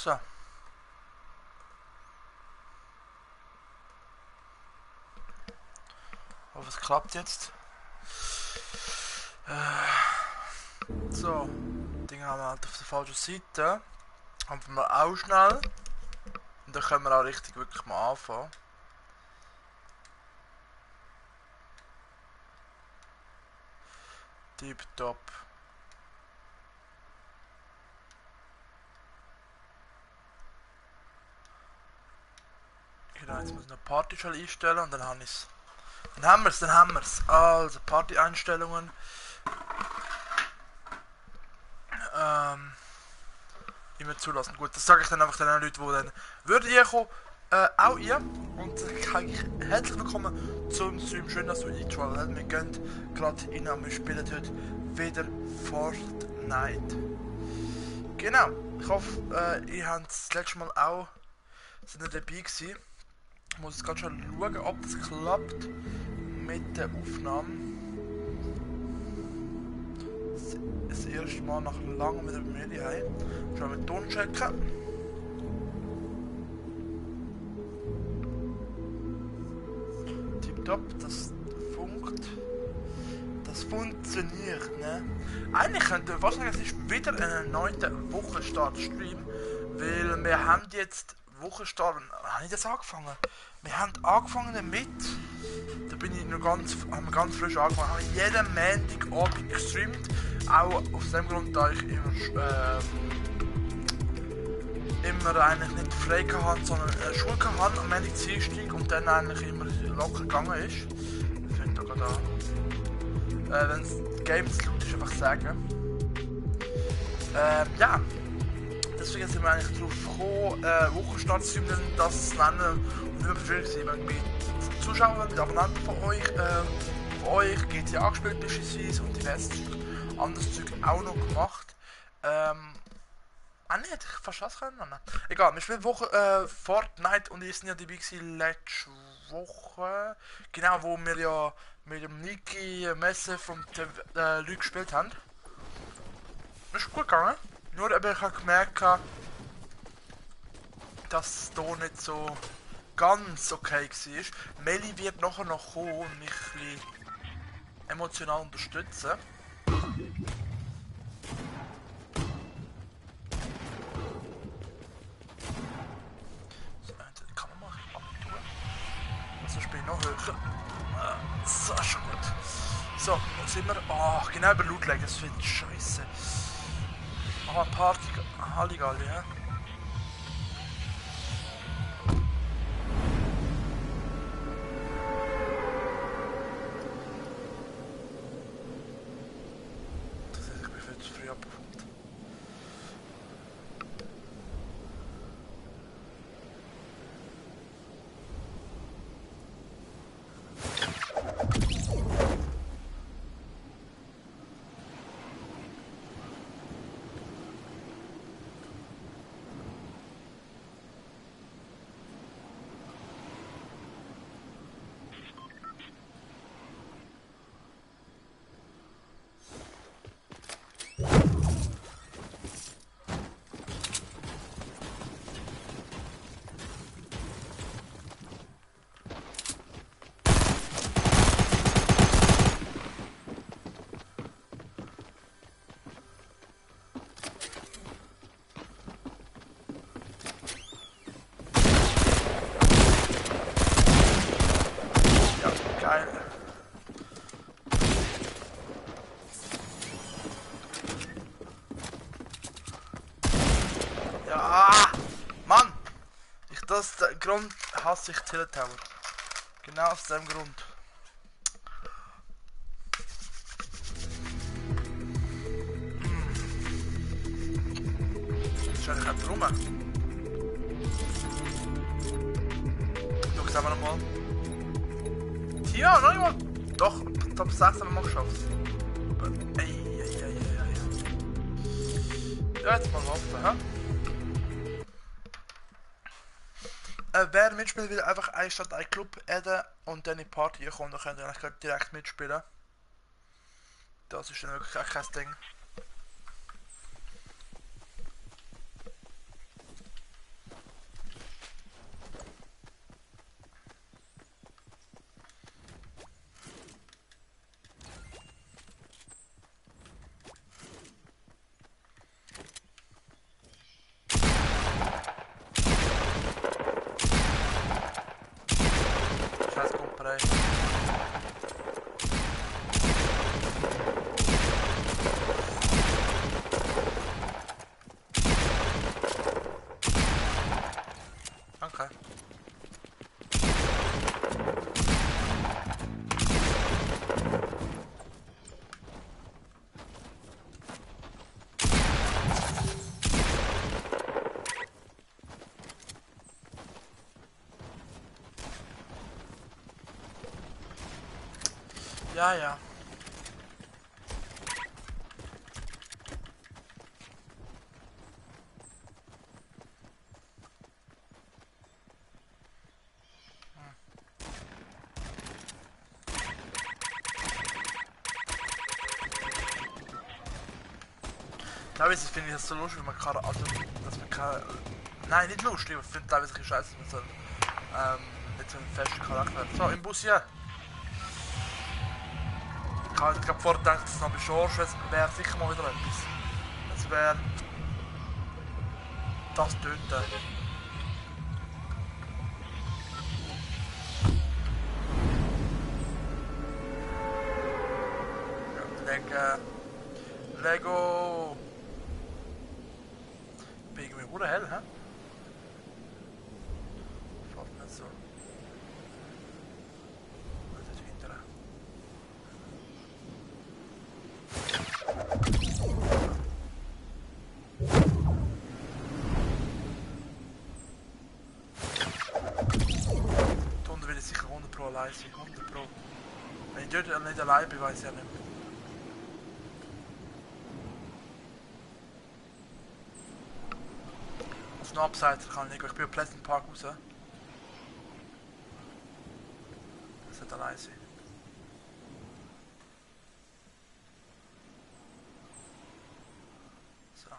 So. Aber es klappt jetzt. So. Ding haben wir halt auf der falschen Seite. Haben wir auch schnell. Und dann können wir auch richtig wirklich mal anfangen. Tipptopp. Genau, jetzt muss ich noch Party schon einstellen und dann habe ich es. Dann haben wir es. Also, Party-Einstellungen. Immer zulassen. Gut, das sage ich dann einfach den Leuten, die dann würden ihr kommen. Auch ihr. Und herzlich willkommen zum Stream. Schön, dass du eingeschaltet hast. Wir gehen gerade rein. Wir spielen heute wieder Fortnite. Genau. Ich hoffe, ihr habt das letzte Mal auch sind ihr dabei gewesen. Ich muss jetzt gerade schon schauen, ob das klappt mit der Aufnahme. Das erste Mal nach langem wieder bei mir daheim. Schon mit Ton checken. Tipptopp, das funktioniert, ne? Eigentlich könnte ich fast sagen, es ist wieder ein erneuter Wochenstart-Stream, weil wir haben jetzt Wochenstart, habe ich das angefangen? Wir haben angefangen damit, da bin ich noch haben wir ganz frisch angefangen, haben jeden Montagabend gestreamt, auch aus dem Grund, da ich immer eigentlich nicht frei hatte, sondern Schule hatte am Montag Dienstag und dann eigentlich immer locker gegangen ist. Ich finde da gerade an. Wenn es Games laut ist, einfach sagen. Ja. Deswegen sind wir eigentlich darauf gekommen, Wochenstart-Stream das zu nennen. Und immer schön war, wenn mit Zuschauern, mit Abonnenten von euch GTA gespielt beispielsweise und diverses anderes Zeug auch noch gemacht. Hätte ich fast was können nennen. Egal, wir spielen Fortnite und ihr sind ja dabei gewesen letzte Woche. Genau, wo wir ja mit dem Niki Messe von den Leuten gespielt haben. Das ist gut gegangen. Nur eben, ich habe gemerkt, dass es hier nicht so ganz okay war. Meli wird nachher noch kommen und mich ein bisschen emotional unterstützen. So, die Kamera mal abtun. So spiele ich noch höher. So, ist schon gut. So, wo sind wir? Oh, genau über Loot legen, das finde ich scheiße. Aber Party, Halligalli, ja? Das ist, ich bin viel zu früh abgefunden. Ja, Mann! Das ist der Grund, hasse ich Teletower. Genau aus dem Grund. Schau ich einfach rum. Schau, sagen wir nochmal. Tja, noch nicht mal. Doch, Top 6 haben wir mal geschafft. Ja, jetzt mal hoffen, hä? Wer mitspielen will, einfach ein statt ein Club adden und dann in die Party kommen, dann könnt ihr eigentlich direkt mitspielen. Das ist dann wirklich auch kein Ding. frei. Danke. Ja, ja. Teilweise finde ich das so lustig, wenn man kann, also, dass man kann, nein, nicht lustig, aber ich finde teilweise ein bisschen scheiße, dass man so, nicht so einen festen Charakter hat. So, im Bus hier. Ich habe gerade vorher gedacht, dass es noch bei Schorsch wäre sicher mal wieder etwas. Das wäre das Töten. Lego! Bin irgendwie hure hell, hä? Fällt nicht so. Was ist hinterher? Die Hunde will ich sicher 100 Pro allein sein. 100 Pro. Wenn ich dort nicht allein bin, weiß ich ja nicht mehr. Auf den Abseits kann ich nicht. Ich bin im Pleasant Park raus. Das sollte allein sein. So.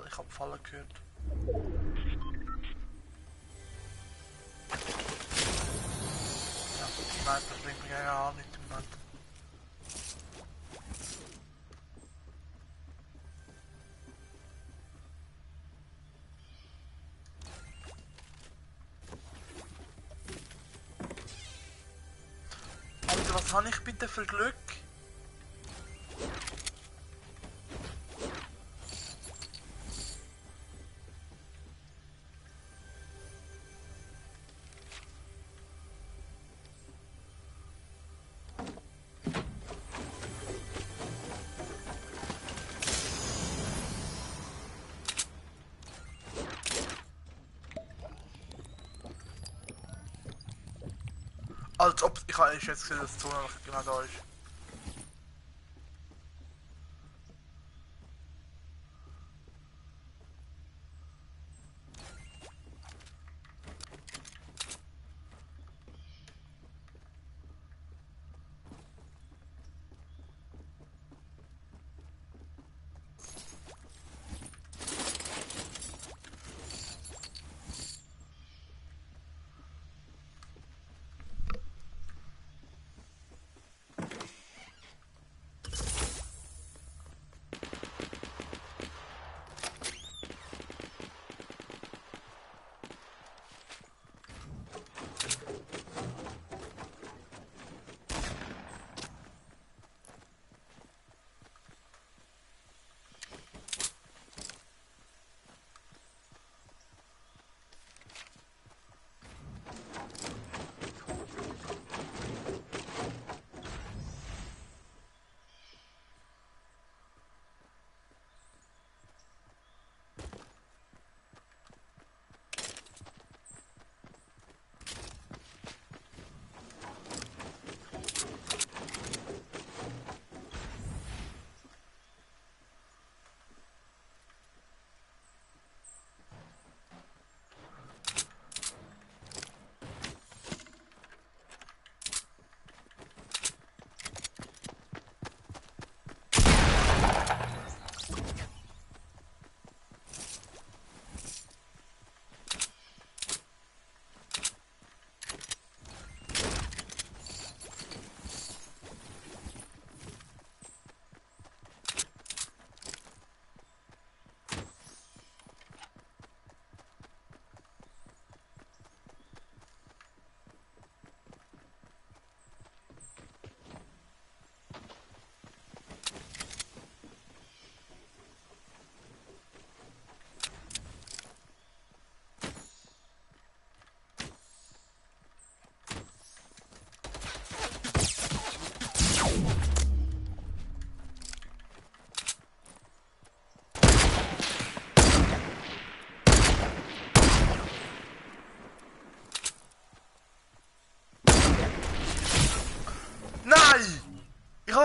Ich hab Fallen gehört. Ja, Sniper bringt mir ja auch nicht im Moment. Alter, was habe ich bitte für Glück? Als ob ich habe jetzt gesehen, dass die Zone noch genau da ist.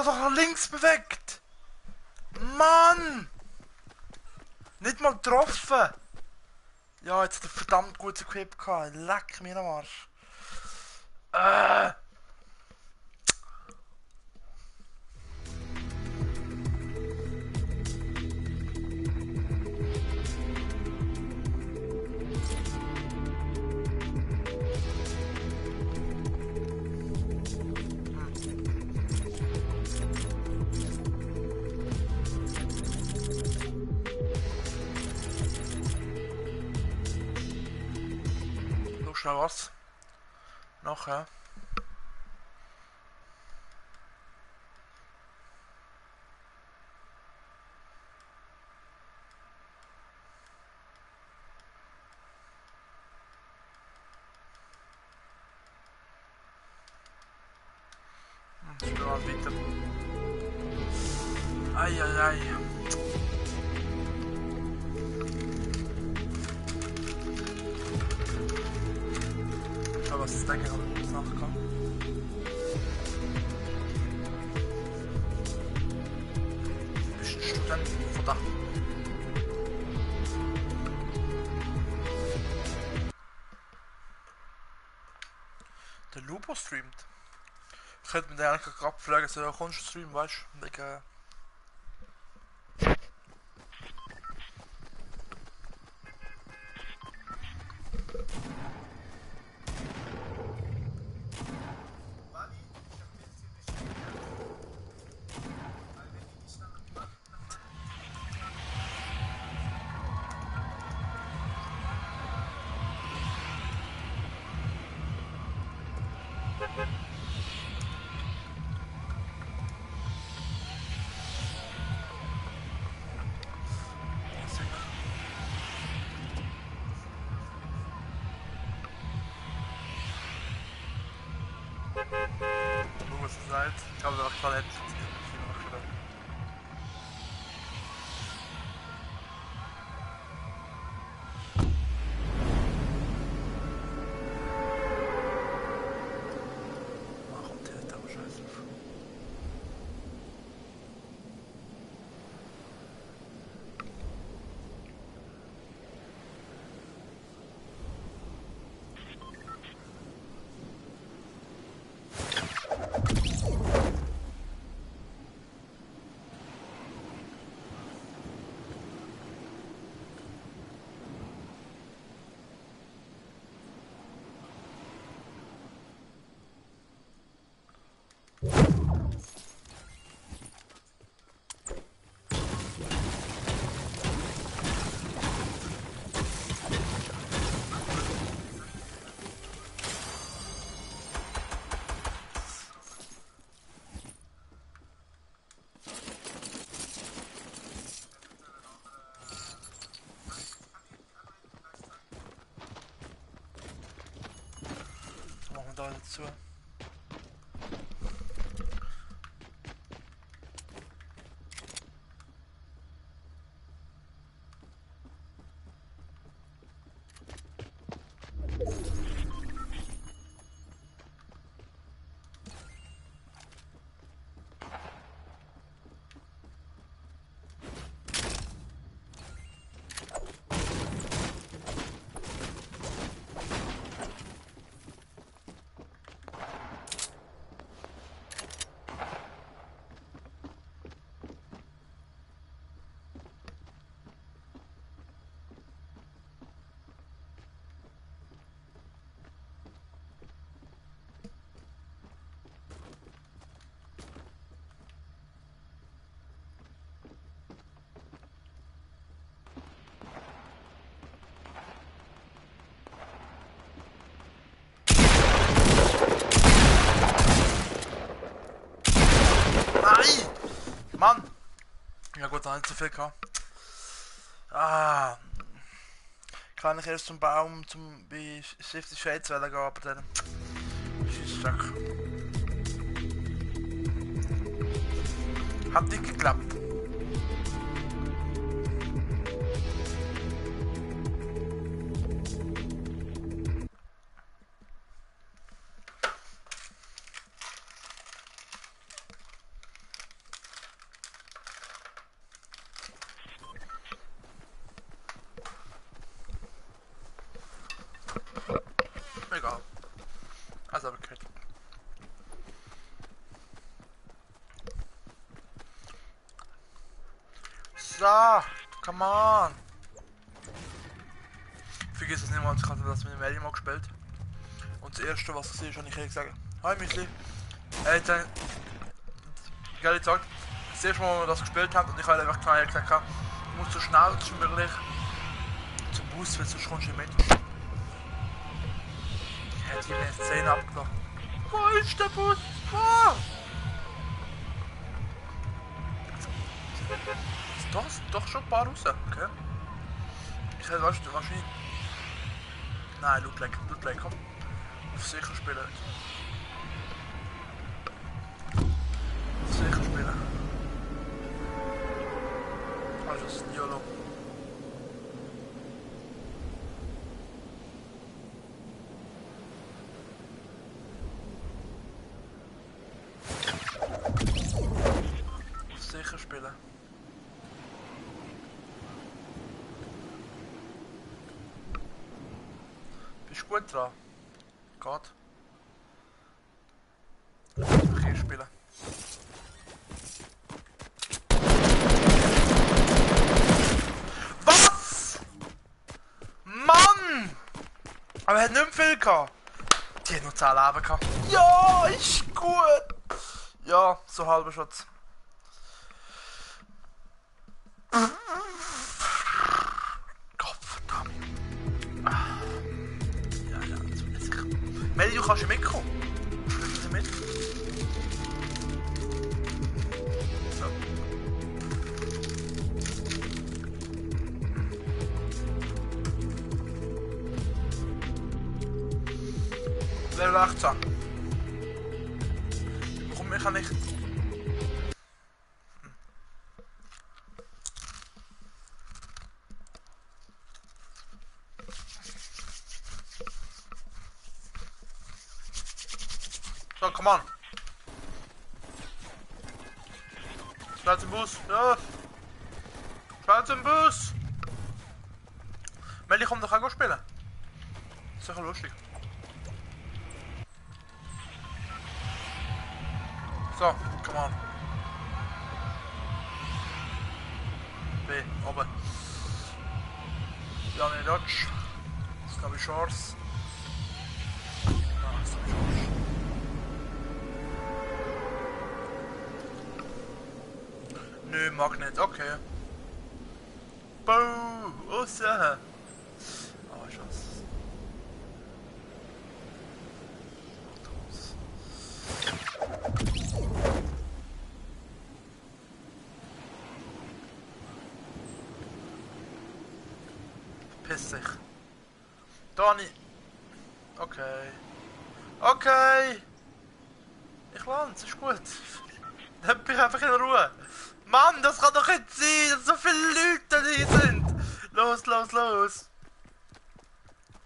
einfach nach links bewegt. Mann! Nicht mal getroffen. Ja, jetzt hat er verdammt gutes Equip gehabt. Leck mir am Arsch. Schnell was. Nachher. Ich bin mal weiter. Eieiei. Was ist da gerade nachgekommen? Ist ein Studentenverdacht. Der Lupo streamt. Ich könnte mir den eigentlich gerade fragen, so kommst du streamen, weißt du? Wegen. Was es seid. Ich habe auch gerade etwas nachgedacht. Warum der da scheiße? Machen wir da dazu. Mann! Ja gut, dann nicht so viel gehabt. Ah. Kann ich erst zum Baum, zum bei Shifty Shades gehen, aber dann. Ist stark. Hat nicht geklappt. So, come on. Vergiss es niemals, ich hatte das mit dem Ellie mal gespielt. Und das erste, was ich sehe, ist, habe ich gesagt: Hi Müsli. Jetzt geil gesagt, das erste Mal, als wir das gespielt haben, und ich habe einfach gesagt, du musst so schnell wie möglich zum Bus, weil sonst kommst du nicht mit. Ich hätte hier eine Szene abgelassen. Wo ist der Bus? Wo? Ist doch schon ein paar raus, okay. Ich hätte wahrscheinlich... Nein, Lootleg, komm. Auf sicher spielen. Auf sicher spielen. Also das ist YOLO. Auf sicher spielen. Bist du gut dran? Geht. Hier spielen. Was? Mann! Aber er hat nicht mehr viel gehabt. Die hat noch 10 Leben gehabt. Ja, ist gut. Ja, so halber Schatz. Gottverdammt. Ja, das wird sicher. Melli, du kannst ja mitkommen. Willst du mit? So. Level 18. Warum ich kann nicht? So, come on. Schnell zum Bus. Ja. Schnell zum Bus. Melli, komm doch auch spielen. Ist sicher lustig. So, come on. B, oben. Ja, nicht Dodge. Das habe ich Chance. Das habe ich Chance. Nö, mag nicht, okay. Boom! Raus! Ah, Chance. Piss dich. Dani. Okay. Okay. Ich lande, ist gut. Dann bin ich einfach in Ruhe. Mann, das kann doch nicht sein, dass so viele Leute hier sind. Los, los, los.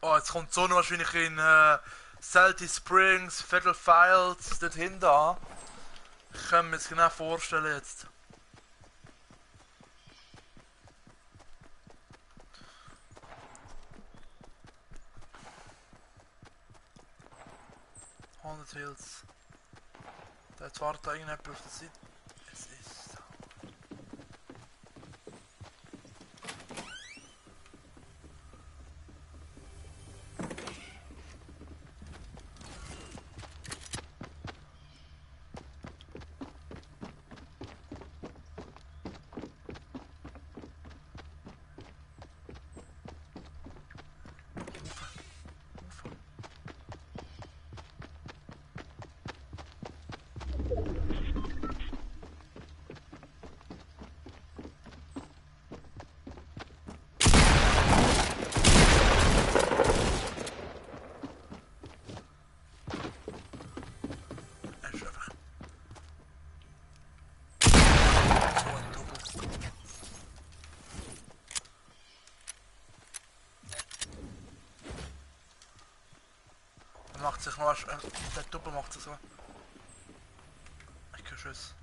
Oh, jetzt kommt die Sonne wahrscheinlich in Salty Springs, Federal Files, dort hinten an. Ich kann mir das genau vorstellen jetzt. Haunted Hills. Da jetzt wartet da irgendjemand auf der Seite. Es ist so. Macht sich noch der Doppel macht sich so. Ich höre es.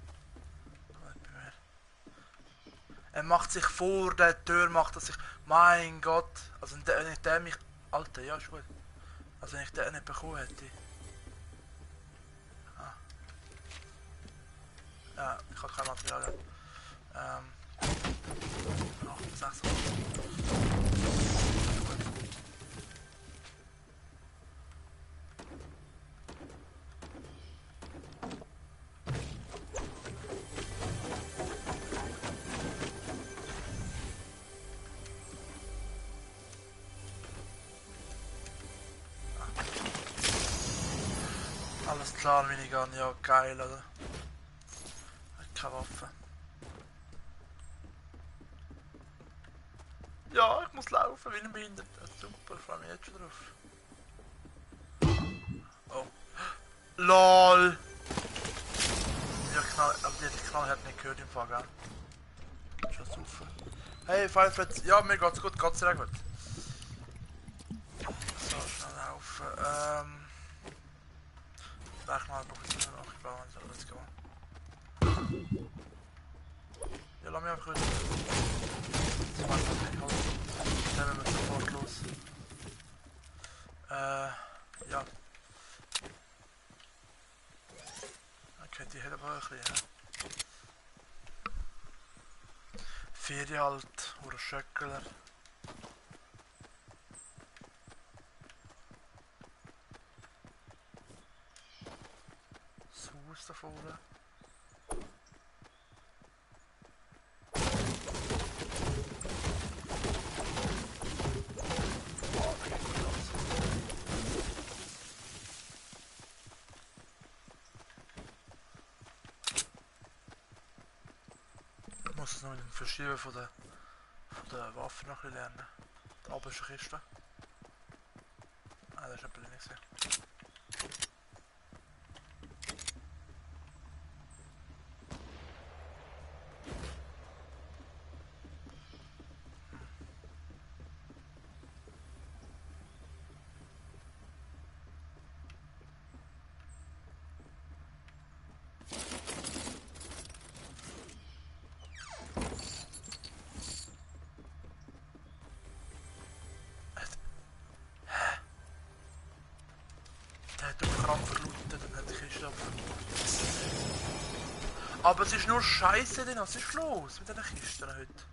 Er macht sich vor der Tür, macht er sich. Mein Gott. Also wenn ich den mich. Alter, ja ist gut. Also wenn ich den nicht bekommen hätte. Ah. Ja, ich habe kein Material. Das Clan Minigun, ja geil, oder? Keine Waffe. Ja, ich muss laufen, wie ein Behinderter. Super, ich freue mich jetzt schon drauf. Oh. LOL! Ja, aber die Knall hat nicht gehört im Fall, gell? Schon super. Hey, Fireflies, ja, mir geht's gut, geht's sehr gut. So, schnell laufen. Gleich mal ein bisschen nachbauen, so, let's go. Ja, lass mich einfach rüber. Das macht das nicht halt. Dann nehmen wir sofort los. Ja. Okay, die hat aber auch ein bisschen, Ferien halt, oder Schöckler. Das Haus da vorne. Ich muss es noch mit dem Verschieben von der Waffe noch ein bisschen lernen. Die oberste Kiste. Ah, das ist ein bisschen nicht gesehen. Der hat auf Krampf gelootet und hat die Kiste abgeholt. Aber es ist nur Scheiße drin, was ist los mit diesen Kisten heute?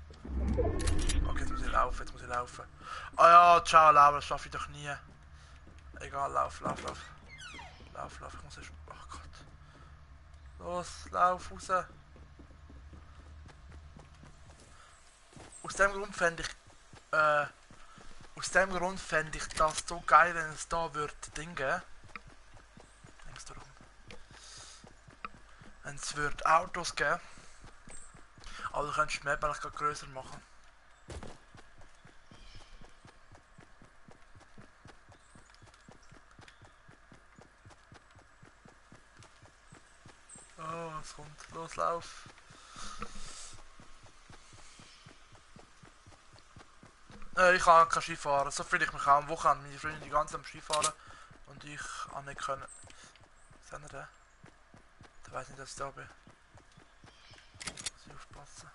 Okay, jetzt muss ich laufen, Ah ja, ciao, Laura, das schaffe ich doch nie. Egal, lauf. Lauf, ich muss erst... Ach Gott. Los, lauf raus. Aus dem Grund fände ich das so geil, wenn es da würde Dinge. Wenn es würde Autos geben. Aber du könntest die Map eigentlich größer machen. Oh, es kommt. Los, lauf. Ich kann kein Ski fahren. So viel ich mich auch am Wochenende. Meine Freunde die ganze am Ski fahren. Und ich habe nicht können. Seht ihr den? Der weiß nicht, dass ich da bin. Muss ich aufpassen.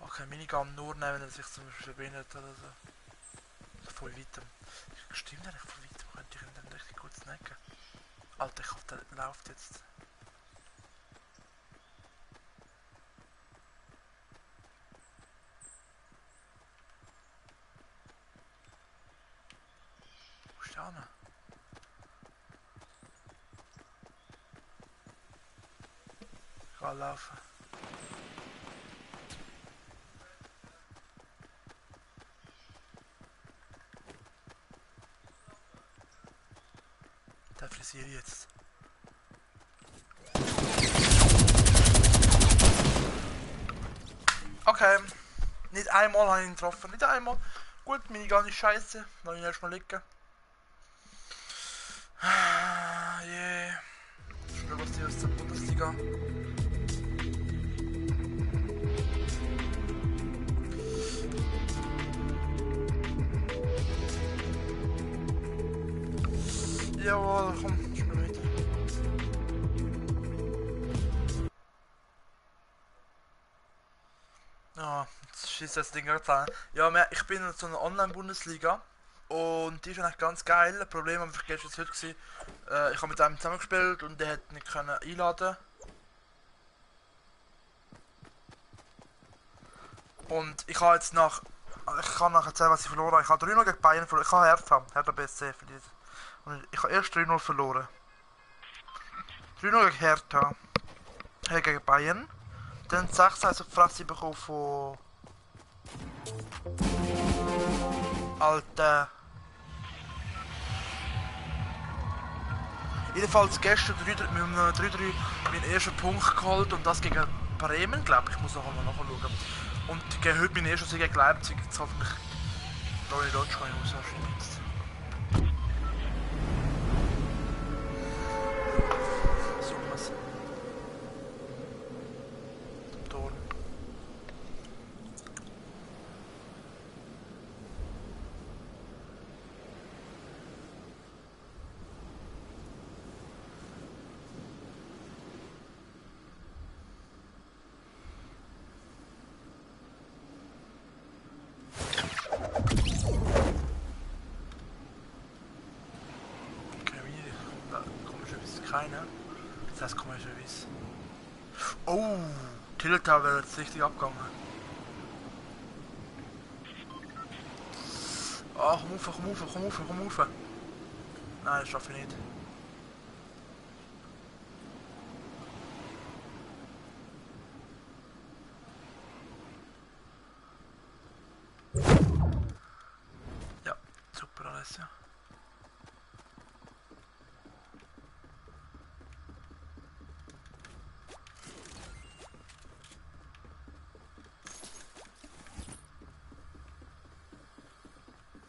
Okay, Minigun nur nehmen, wenn er sich zum Beispiel verbindet oder so. Also von weitem. Stimmt eigentlich, von weitem könnte ich ihn dann richtig gut snacken. Alter, ich hoffe, der läuft jetzt. Wo ist der hin? Ich kann laufen. Der frisiere ich jetzt. Okay. Nicht einmal habe ich ihn getroffen. Nicht einmal. Gut, meine ganze Scheiße. Lass ihn erstmal liegen. Yeah. Schon was die aus der Bundesliga. Jawohl, komm, spiel weiter. Ja, jetzt schießt das Ding gerade an. Ja, ich bin in so einer Online-Bundesliga und die ist eigentlich ganz geil. Das Problem war gestern heute gewesen, ich habe mit einem zusammengespielt und der hat nicht können einladen. Und ich habe jetzt ich kann nachher erzählen, was ich verloren habe. Ich habe 3-0 gegen Bayern verloren. Ich habe Hertha BSC verliert. Und ich habe erst 3-0 verloren. 3-0 gegen Hertha. Gegen Bayern. Dann 6-1 auf die Fresse bekommen von... Alter... Jedenfalls gestern mit einem 3-3 meinen ersten Punkt geholt und das gegen Bremen, glaube ich. Ich muss noch einmal nachschauen. Und gegen heute meinen ersten Sieg gegen Leipzig. Jetzt hoffentlich Ronny Dodge kann ich auswaschen jetzt. Suchen wir es. Zum Tor. Keine. Das heißt komischerweise. Oh, Tilta wäre jetzt richtig abgegangen. Oh, komm auf. Nein, das schaffe ich nicht. Ja, super alles, ja.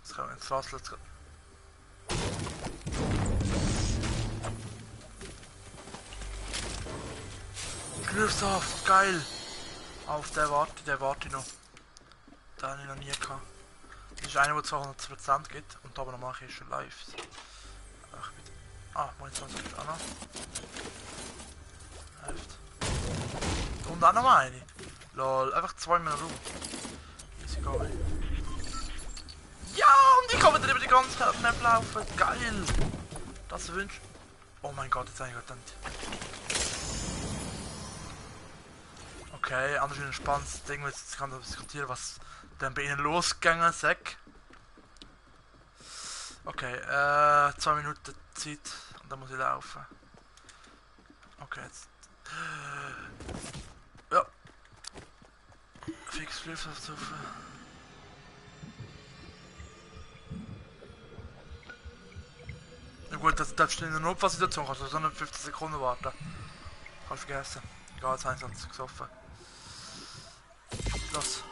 Jetzt können wir ins Rassel. Schlürfsaft, geil! Auf der warte ich noch. Den habe ich noch nie gehabt. Das ist einer, der 200% gibt und aber noch mache ich schon live. Ach, bitte. Ah, mein 20 auch noch. Heft. Und auch noch mal eine. Lol, einfach 2 Minuten rum. Easy going. Ja, und ich kann wieder über die ganze Map laufen. Geil! Das wünscht. Oh mein Gott, jetzt eigentlich dann. Okay, anders ein spannendes Ding, jetzt kann ich diskutieren, was dann bei ihnen losgegangen ist. Okay, 2 Minuten Zeit und dann muss ich laufen. Okay, jetzt. Ja. Fix Flüsse auf. Ja gut, das darfst du in der Notfallsituation, kannst du so eine 15 Sekunden warten. Kannst vergessen. Egal, jetzt haben sie gesoffen. Los.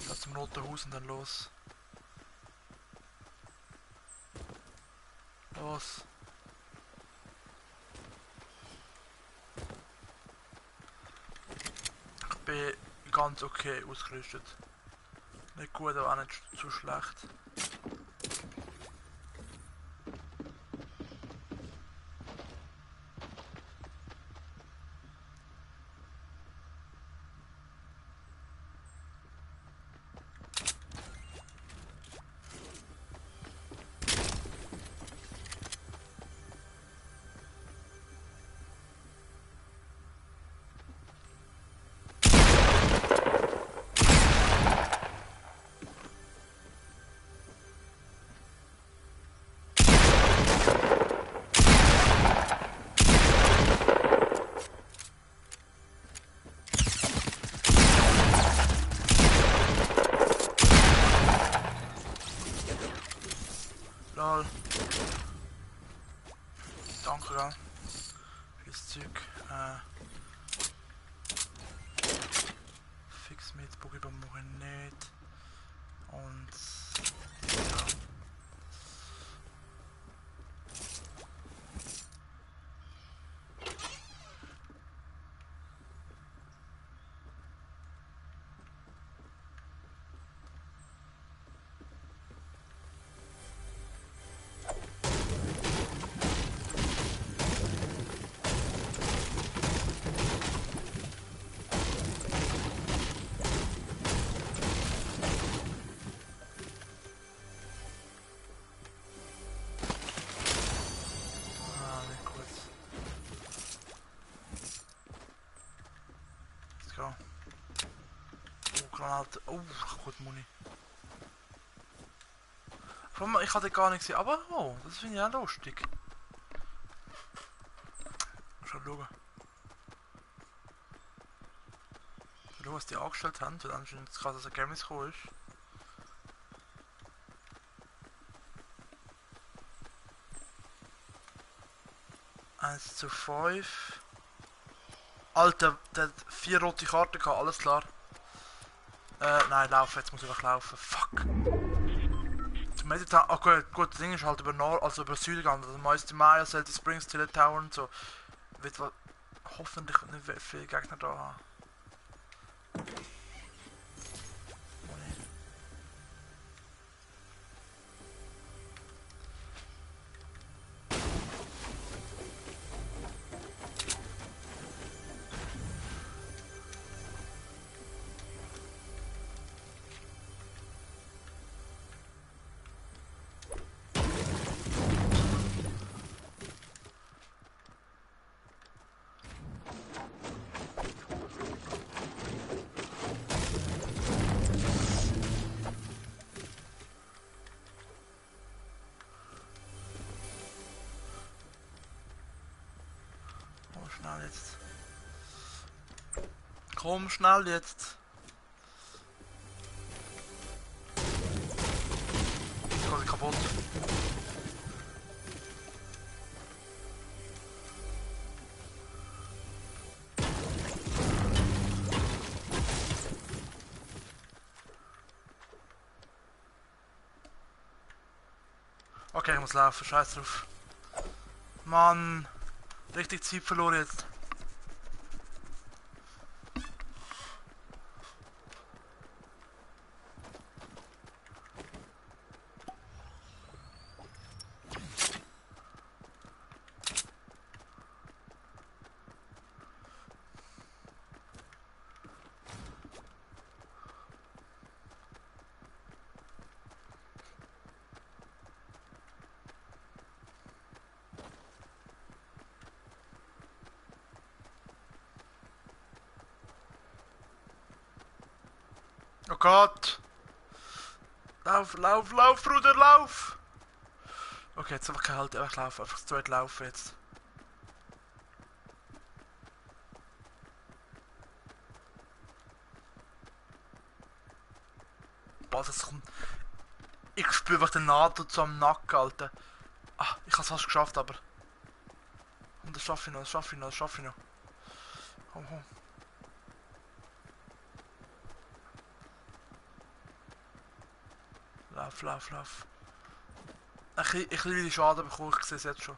Da zum roten Haus und dann los. Los. Ich bin ganz okay ausgerüstet. Nicht gut, aber auch nicht zu schlecht. Lol. Danke, gell. Fürs Zeug. Fix mit Buggy mache ich nicht. Und. Ja. Let's go. Oh, Granate. Oh, gut, Muni. Ich hatte gar nichts gesehen, aber oh, das finde ich auch lustig. Schau schauen. Schau, was die angestellt haben, weil anscheinend jetzt gerade das Ergebnis gekommen ist. 1:5. Alter, der hat 4 rote Karten gehabt, alles klar. Nein, laufen, jetzt muss ich einfach laufen. Fuck. Zum Meditan. Okay, gut, das Ding ist halt über Nord, also über Süden gegangen. Also meiste Maya, Salty Springs, Tillet Tower und so. Wird hoffentlich nicht viele Gegner da haben. Schnell jetzt. Komm schnell jetzt. Ich kann sie kaputt. Okay, ich muss laufen, scheiß drauf. Mann. Richtig Zeit verloren jetzt. Oh Gott! Lauf, lauf, lauf, Bruder, lauf! Okay, jetzt einfach kein Halt, einfach laufen, einfach straight laufen jetzt. Boah, das kommt. Ich spüre einfach den Nadel zu am Nacken, Alter. Ah, ich hab's fast geschafft, aber. Und das schaffe ich noch, das schaffe ich noch, das schaffe ich noch. Komm, komm. Lauf, lauf, lauf. Ich will die Schaden bekommen, ich sehe es jetzt schon.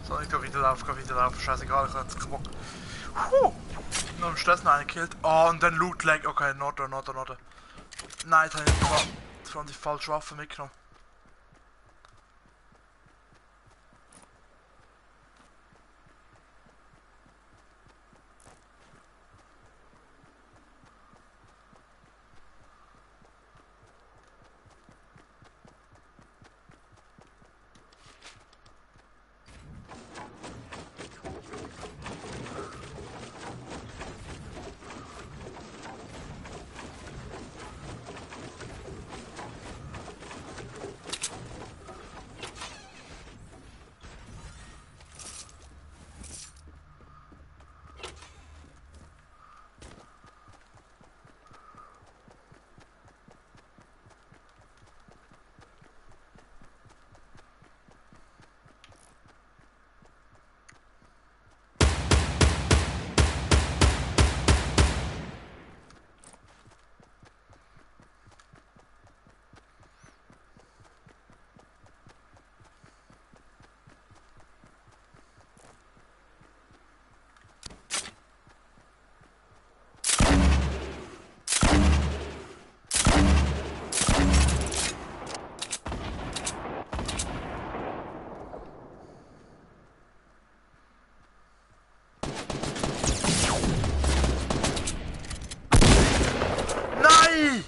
So, ich geh wieder laufen, scheißegal, ich hab jetzt keinen Bock. Noch einen Stress noch einen gekillt. Oh, und dann Loot Lag, okay, Norden. Nein, jetzt habe ich die falsche Waffe mitgenommen.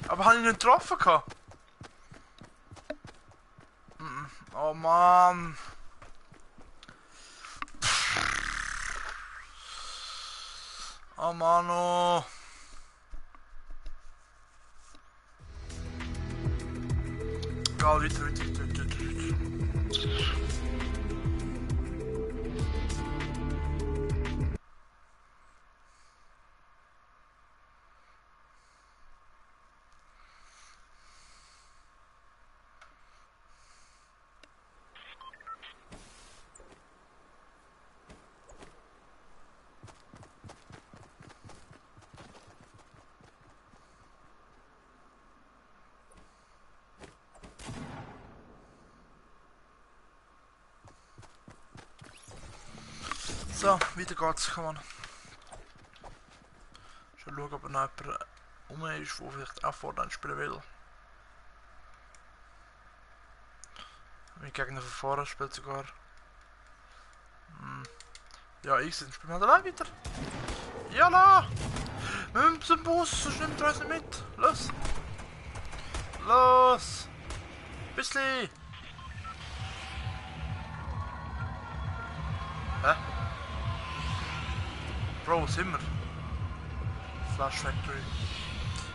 Aber habe ich nicht getroffen gehabt? Oh Mann. Oh Mann, oh. Egal, weiter. So, weiter geht's, komm on. Schon schauen, ob noch jemand rum ist, der vielleicht auch Fortnite spielen will. Mein Gegner von vorher spielt sogar. Ja, ich spiele halt allein weiter. Jalla! Wir müssen zum Bus, sonst nimmt er uns nicht mit. Los! Los! Bisschen! Hä? Bro, wo sind wir? Flash Factory.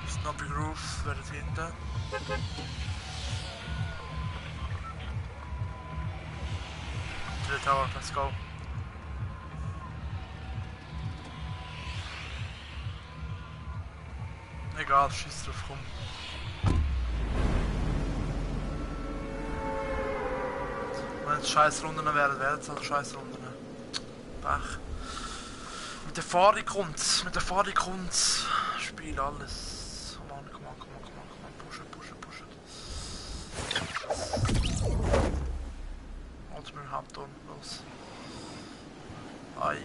Snobby Groove, wer dort hinten? Drill Tower, let's go. Egal, schieß drauf, komm. Wenn es scheiß Runden wären, wären es halt scheiß Runden. Pech. Mit der Fahrung kommt's. Spiel alles. Komm on. Pushen. Und mit dem Hauptton, los. Ei.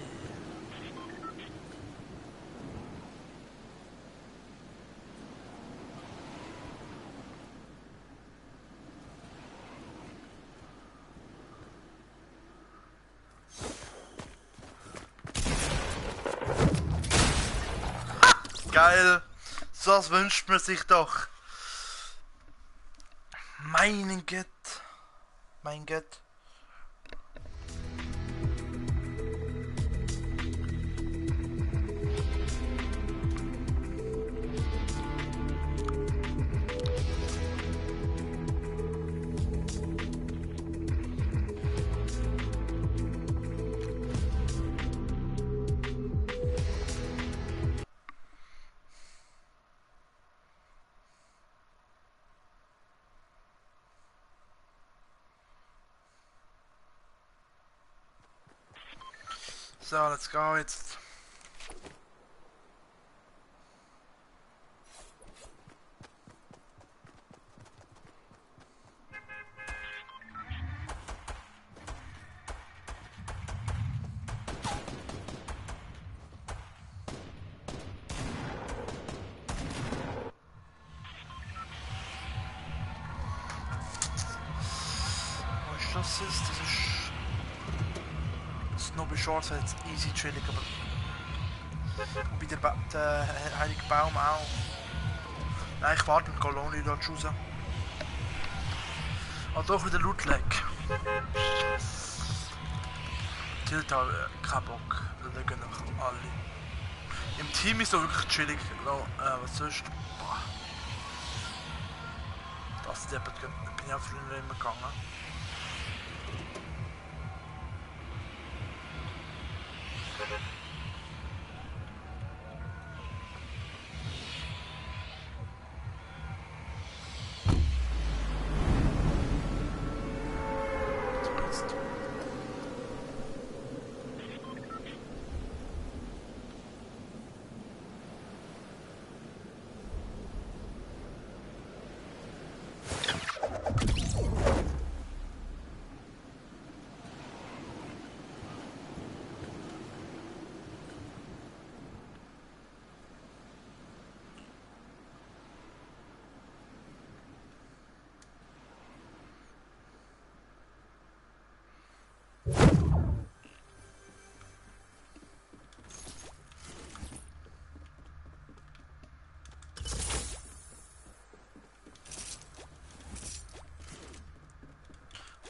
Geil, so was wünscht man sich doch. Mein Gott. So, let's go jetzt. Was das ist, das ist Snobby Shorts jetzt easy chillig, aber und bei der Heilige Baum auch. Nein, ich warte mit Colony dort raus. Ah, doch wieder Loot-Lag. Tilt hat keinen Bock, da gehen noch alle. Im Team ist es wirklich chillig, was sonst? Boah. Das bin ich auch früher immer gegangen.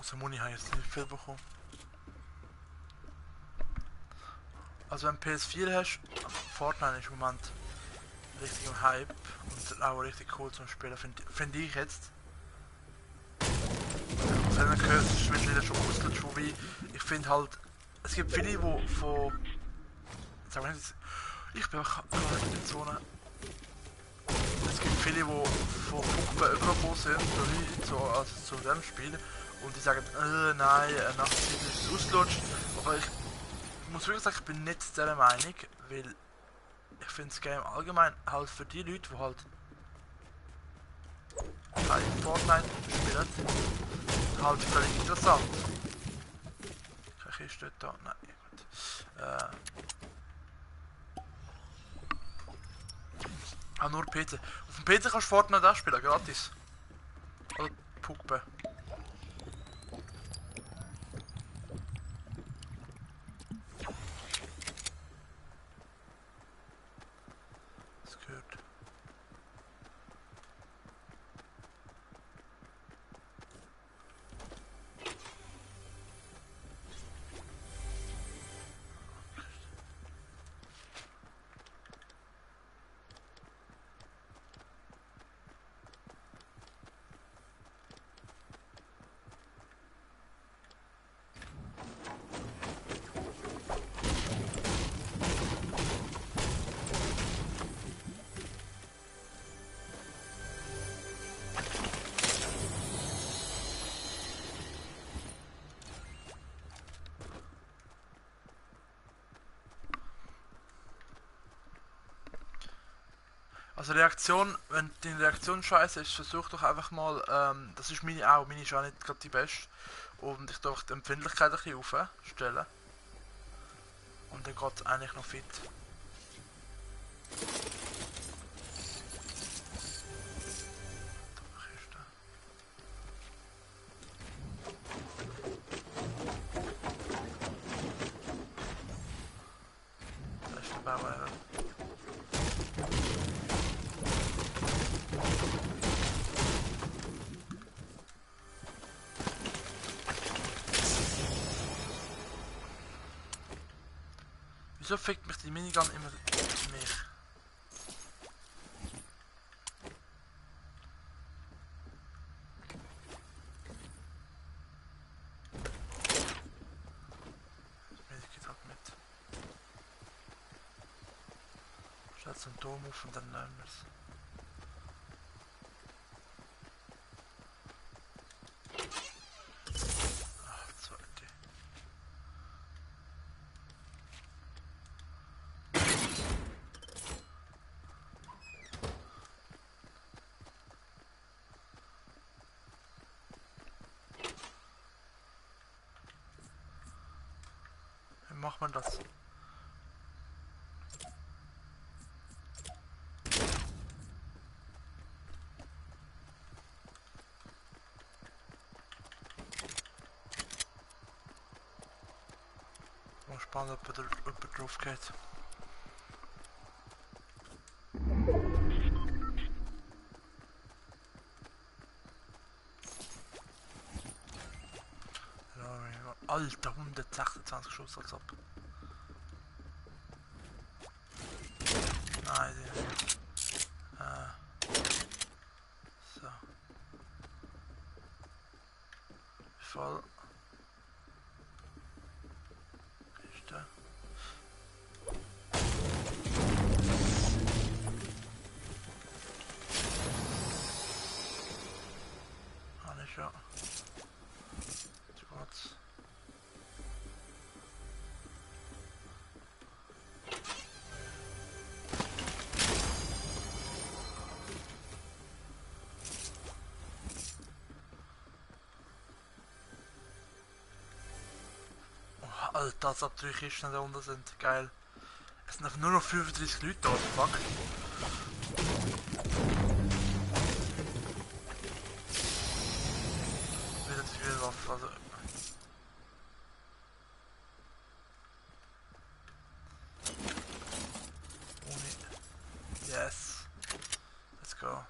Also Muni habe ich jetzt nicht viel bekommen. Also wenn du PS4 hast, Fortnite ist im Moment richtig im Hype und auch richtig cool zum Spielen, find ich jetzt. Wenn man gehört, es ist mittlerweile schon ausgelutscht, wobei ich finde halt, es gibt viele, die von... Sag mal nicht, ich bin auch gerade in der Zone. Es gibt viele, die von Puppen übergekommen sind, so, also zu dem Spiel, und die sagen, nein, nach der Zeit ist es ausgelutscht, aber ich muss wirklich sagen, ich bin nicht dieser Meinung, weil ich finde das Game allgemein halt für die Leute, die halt kein Fortnite spielen, halt völlig interessant. Keine Kiste da, nein, gut. Nur PC. Auf dem PC kannst du Fortnite auch spielen, gratis. Oder Puppe. Das gehört. Also Reaktion, wenn deine Reaktion scheiße ist, versuch doch einfach mal, das ist meine auch, meine ist auch nicht gerade die beste. Und ich darf die Empfindlichkeit ein bisschen aufstellen. Und dann geht es eigentlich noch fit. Da ist der Bauer. Wieso fickt mich die Minigun immer mich? Das geht halt mit. Stellt so einen Turm auf und dann nehmen wir es. Ach, zweite. Wie macht man das? Mal spannend, ob er drauf geht. Ja, Alter, 126 Schuss als ob. Nein, so. Voll. Ist der. Alles ja. Zu kurz. Alter, als ob 3 Kisten da unten sind. Geil. Es sind einfach nur noch 35 Leute da, fuck. Wieder zu viel Waffe, also. Yes. Let's go.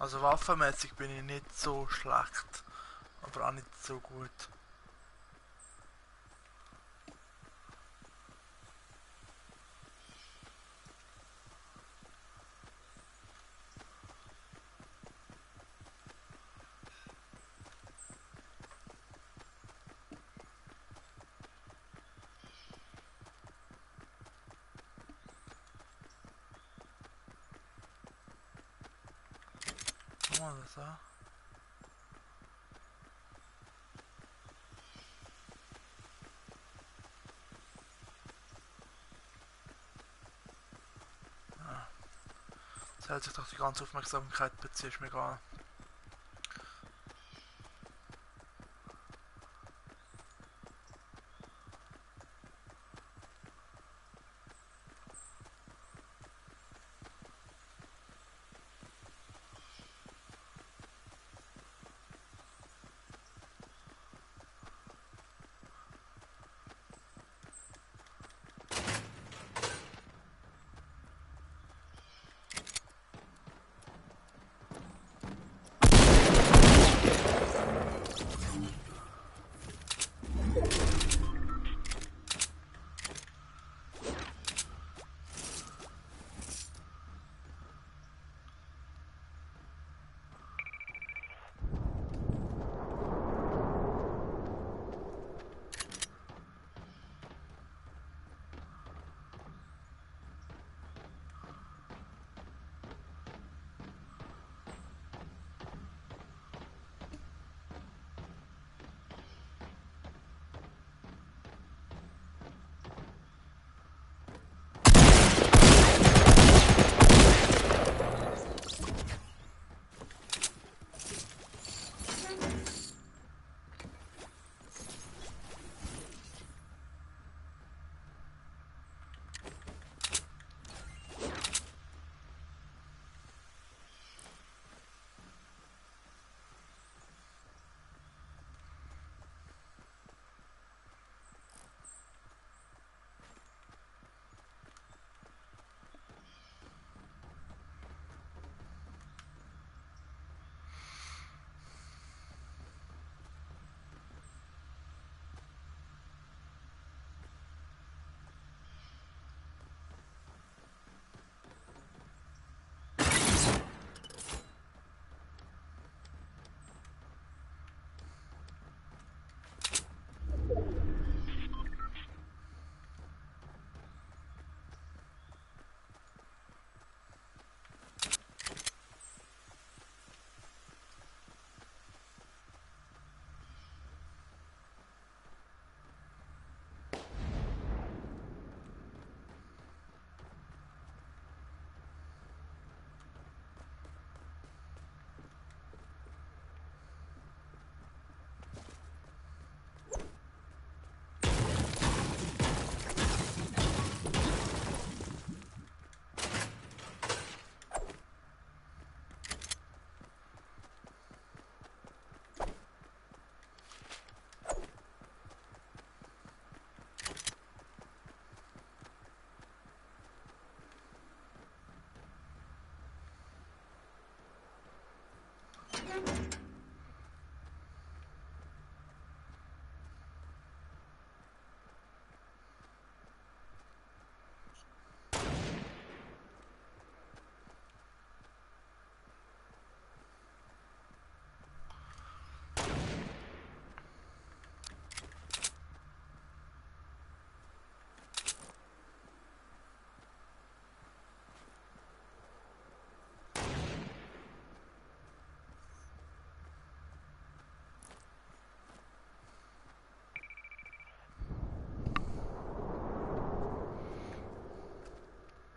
Also waffenmäßig bin ich nicht so schlecht, aber auch nicht so gut. Mal das an. Das hält sich doch die ganze Aufmerksamkeit beziehen, ist mir egal.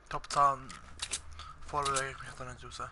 Top-Zahlen vorbewege ich mich da nicht raus.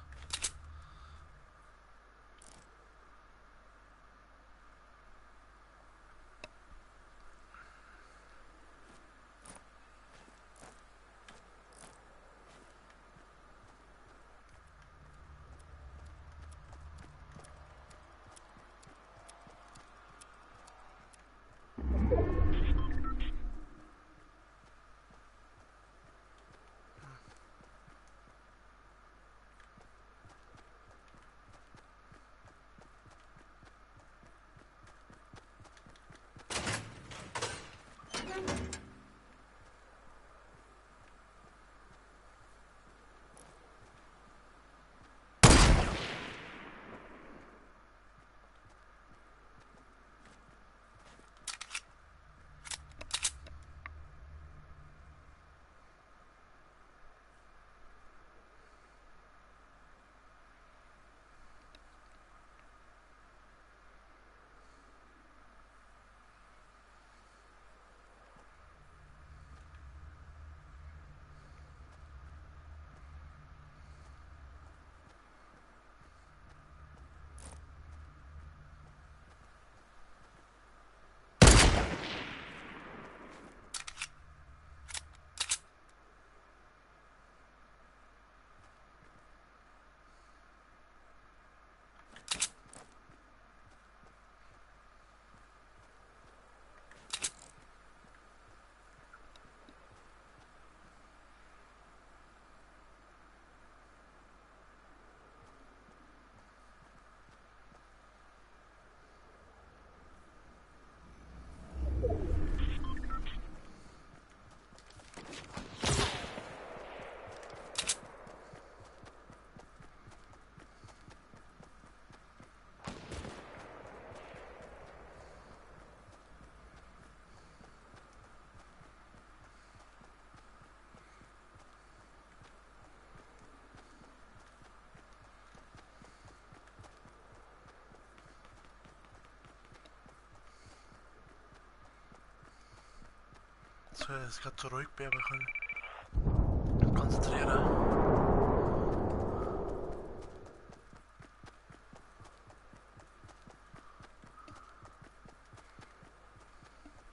dass ich gerade so ruhig bin, aber ich kann mich konzentrieren.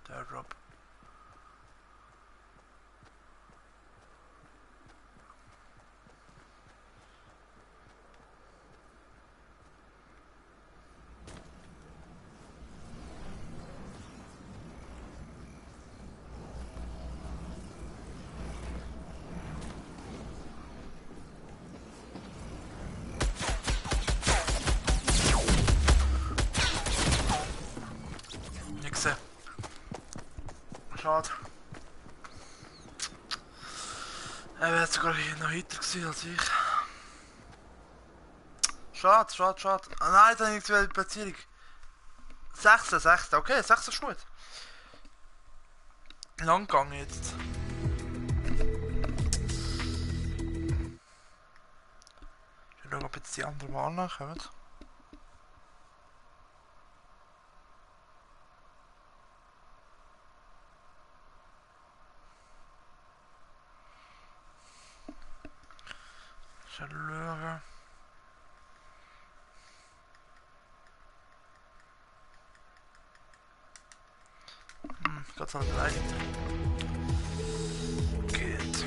Der Drop. Nixe. Schade. Er wäre sogar hier noch weiter gewesen als ich. Schade, schade, schade. Ah nein, dann habe ich die Platzierung. 6. Okay, 6 ist gut. Lang gegangen jetzt. Ich schaue, ob jetzt die anderen mal nachkommen. Schauen. Gott sei Dank eigentlich. Geht.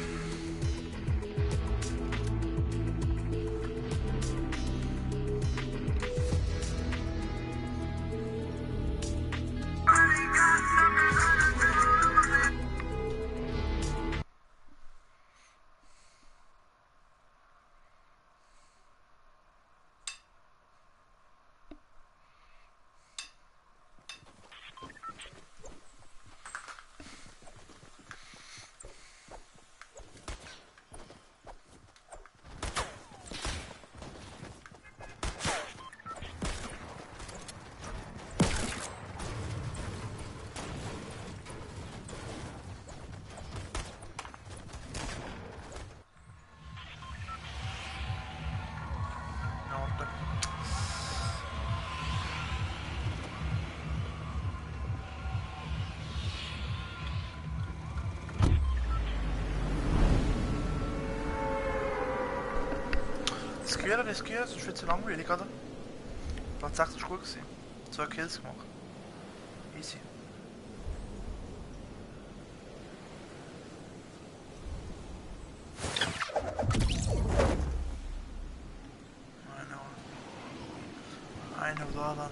Riskieren, sonst wird es langweilig, oder? Platz 6 war gut gewesen. 2 Kills gemacht. Easy. I know that.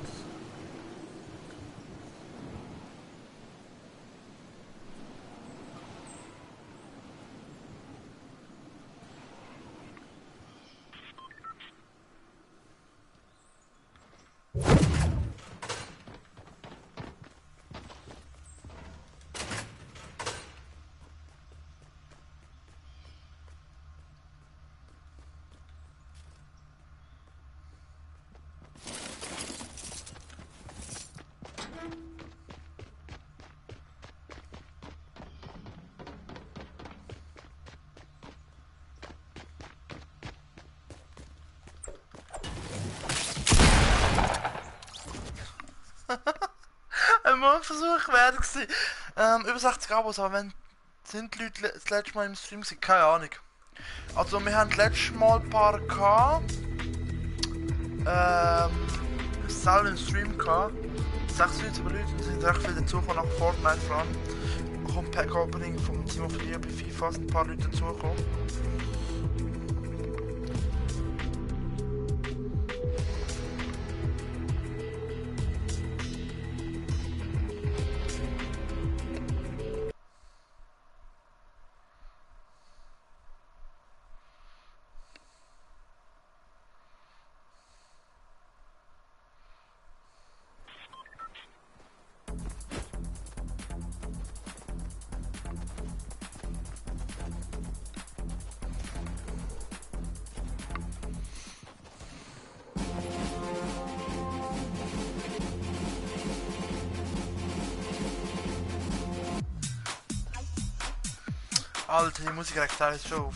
Ein Mordversuch wäre gewesen. Über 60 Abos, aber wenn sind die Leute das letzte Mal im Stream gewesen? Keine Ahnung. Also wir haben das letzte Mal ein paar gehabt. Selber im Stream gehabt. 96 Leute und sind recht viele dazugekommen nach Fortnite vor allem. Kommt Pack Opening vom Team of the Year bei FIFA, sind ein paar Leute dazugekommen. Alter, die Musik regt alles schon auf.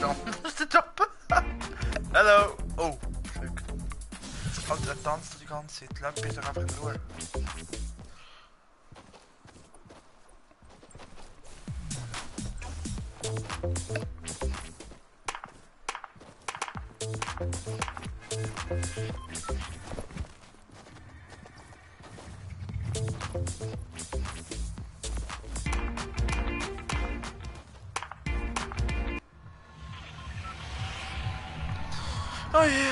Das ist der Job. Hallo. Oh, Glück. Alter, er tanzt die ganze Zeit. Lass mich doch einfach in Ruhe. Oh je.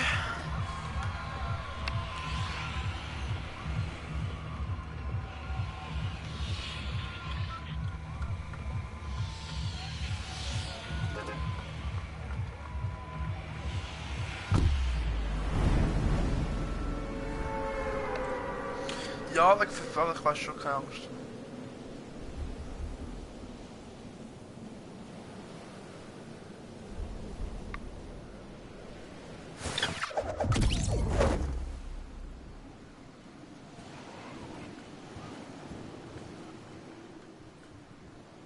Ja, ich weiß schon, keine Angst.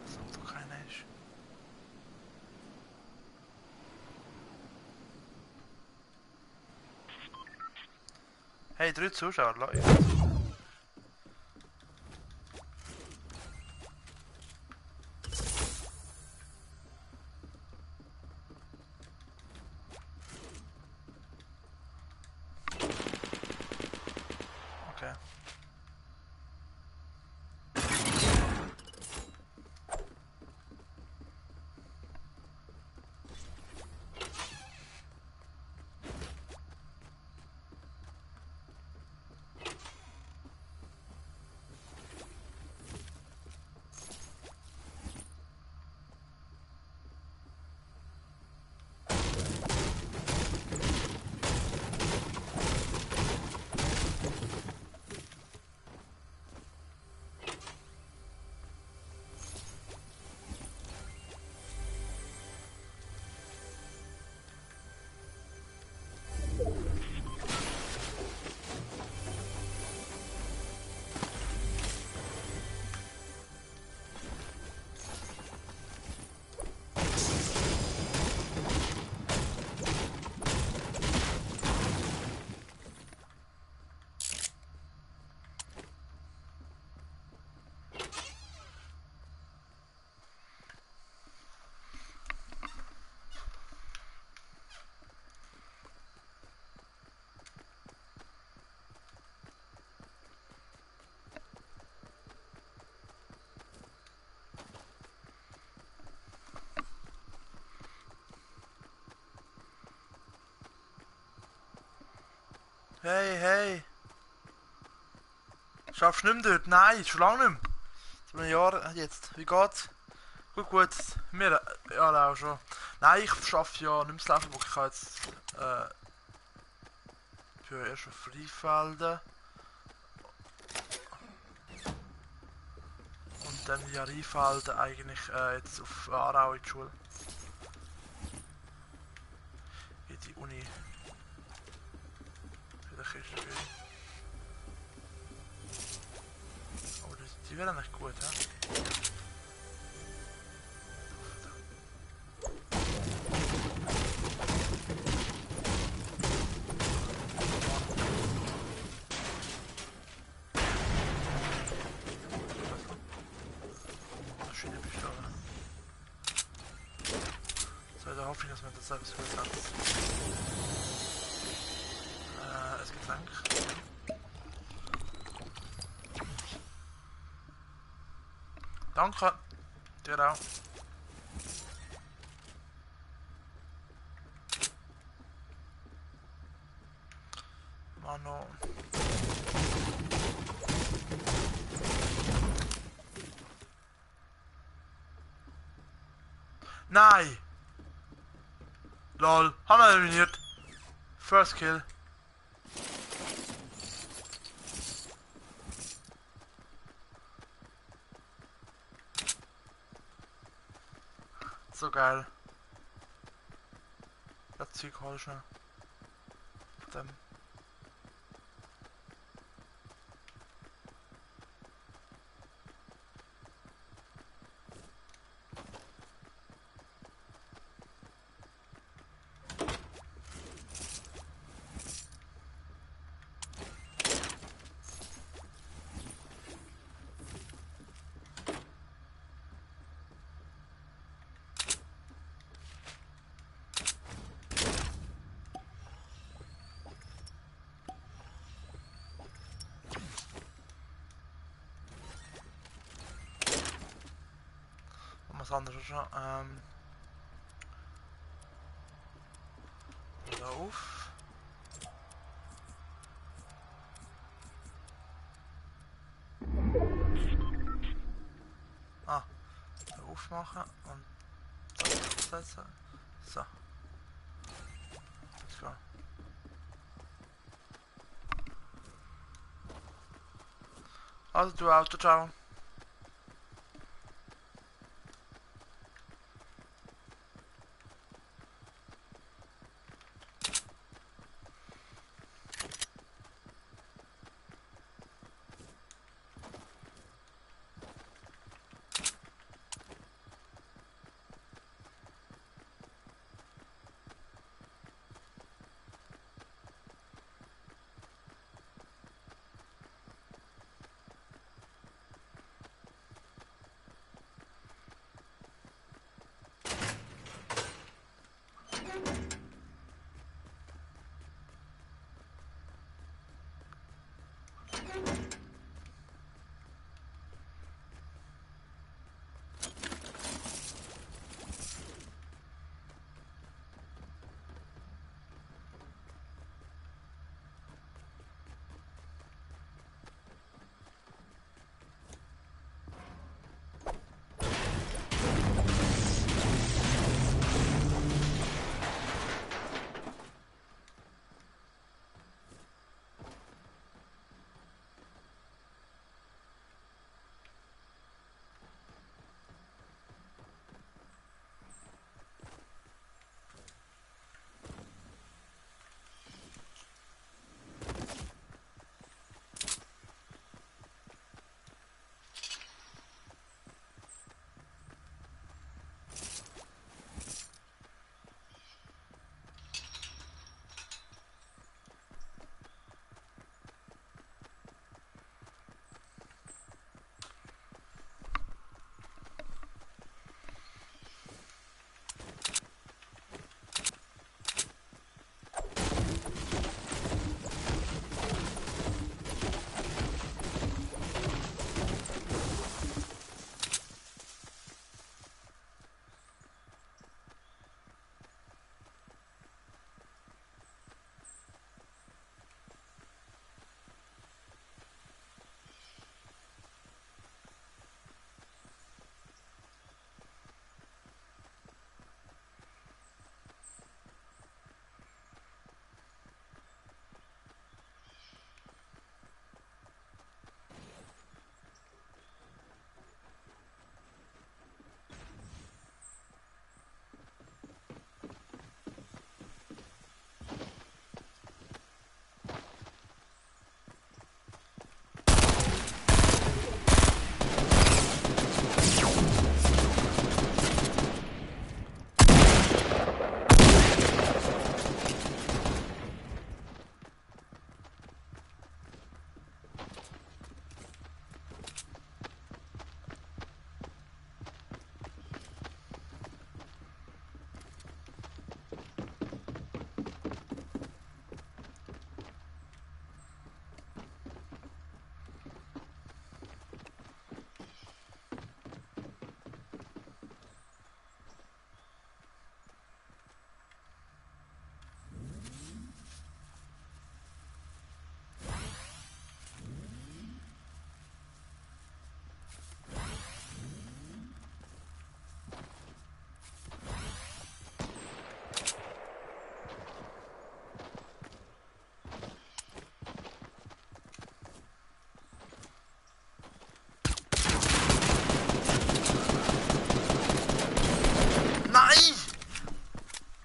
Dass doch keiner ist. Hey, 3 Zuschauer, Leute. Okay. Hey, hey. Schaffst du nicht mehr dort? Nein, schon lange nicht mehr. Seit einem Jahr jetzt. Wie geht's? Gut, gut. Mir ja auch schon. Nein, ich schaffe ja nicht mehr das Levelbook. Ich habe jetzt für erst auf Freifelden. Und dann ja Rheinfelden eigentlich jetzt auf Aarau in die Schule. In die Uni. Vielleicht ist es wieder. Oh, die wären echt gut, hä? Schöne Pistole. So, da hoffe ich, dass man das selbst gut hat. Es Getränk. Danke. Dir auch. Mano. Nein! Lol, haben wir eliminiert. First Kill. So geil. Das Zeug hol ich schnell. Dem. anderes. Lauf. Ah, aufmachen und das aufsetzen. So. Let's go. Also du Auto, ciao.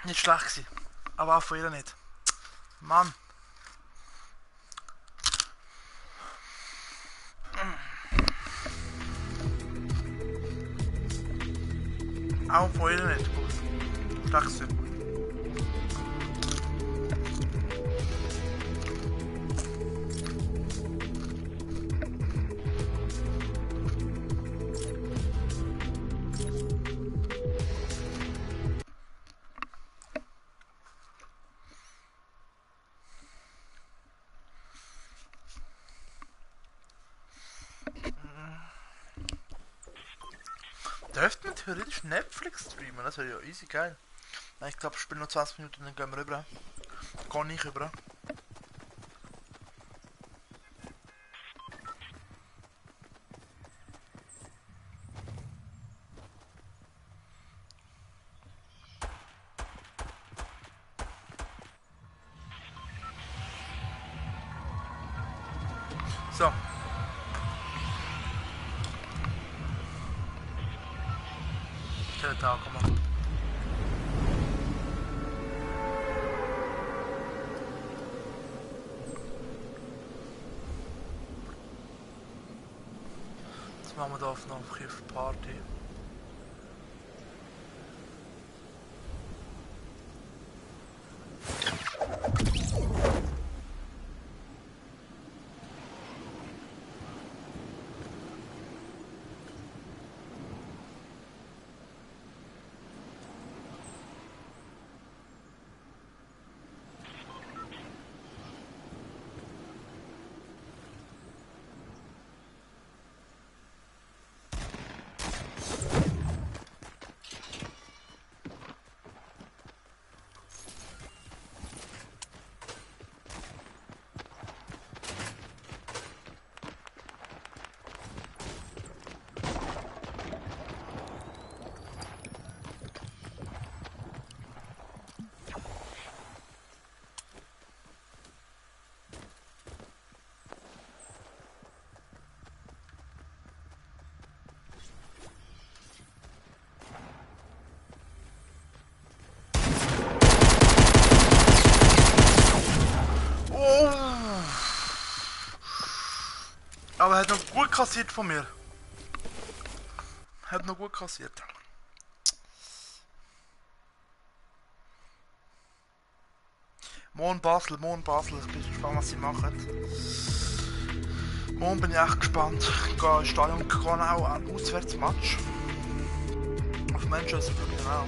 Nicht schlecht gewesen. Aber auch von ihr nicht. Mann. Auch von ihr nicht gut. Schlecht gewesen. Dürfte man theoretisch Netflix streamen? Das wäre ja easy geil. Nein, ich glaube, ich spiele noch 20 Minuten und dann gehen wir rüber. Geh ich rüber. So. Schönen Tag, komm mal. Jetzt machen wir da auf noch eine Party. Aber er hat noch gut kassiert von mir. Hat noch gut kassiert. Morgen Basel. Ich bin gespannt, was sie machen. Morgen bin ich echt gespannt. Ich gehe ins Stadion Gronau an Auswärtsmatch. Auf Manchester genau.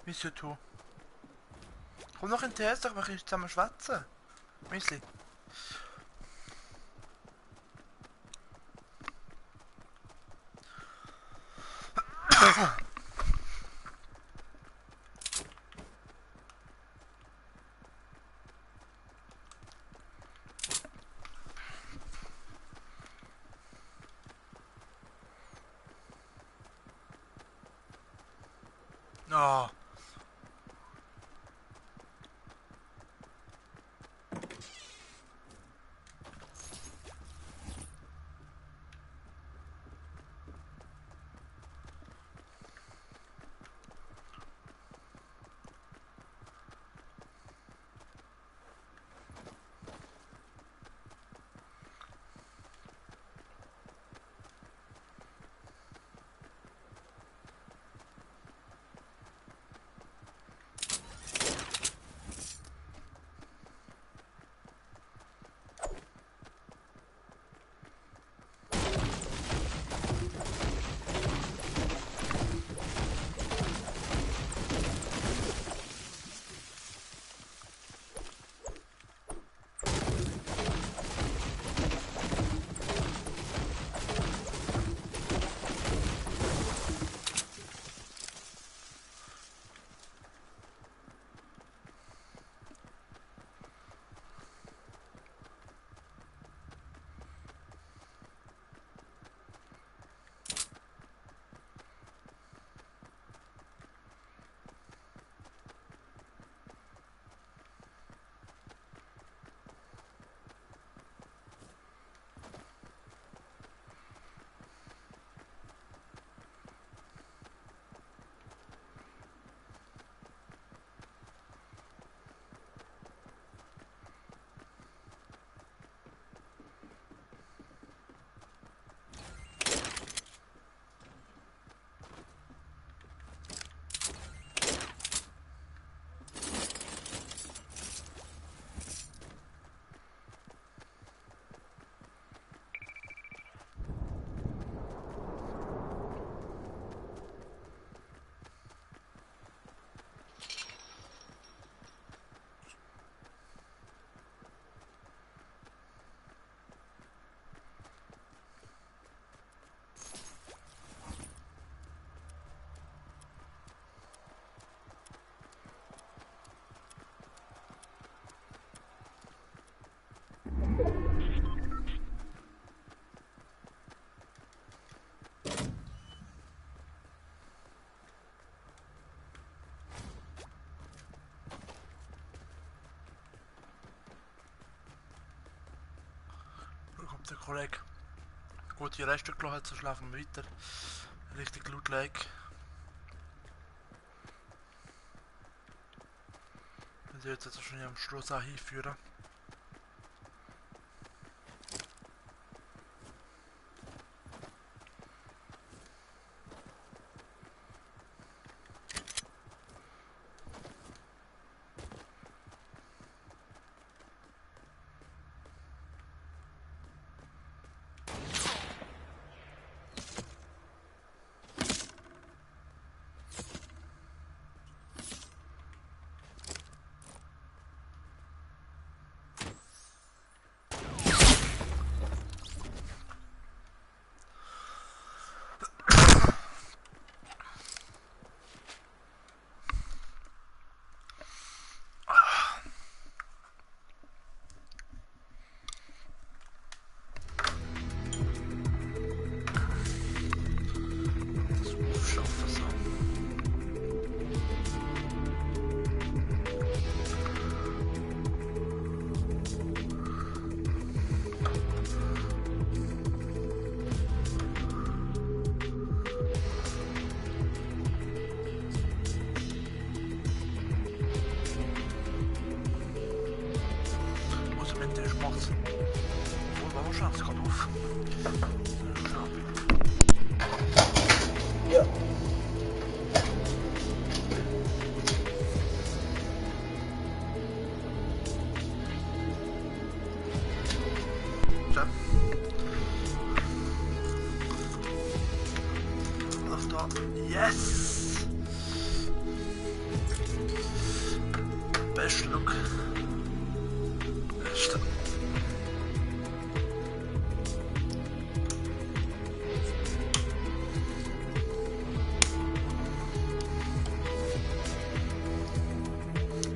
Monsieur Tu. Komm noch in den TS, doch wir können zusammen schwätzen. Müsli. Oh. Der Kollege. Gut, die Reste gelassen, so schlafen wir weiter. Richtig laut legen. Wir sind jetzt schon am Schluss auch hinführen. Yes! best look. Stimmt.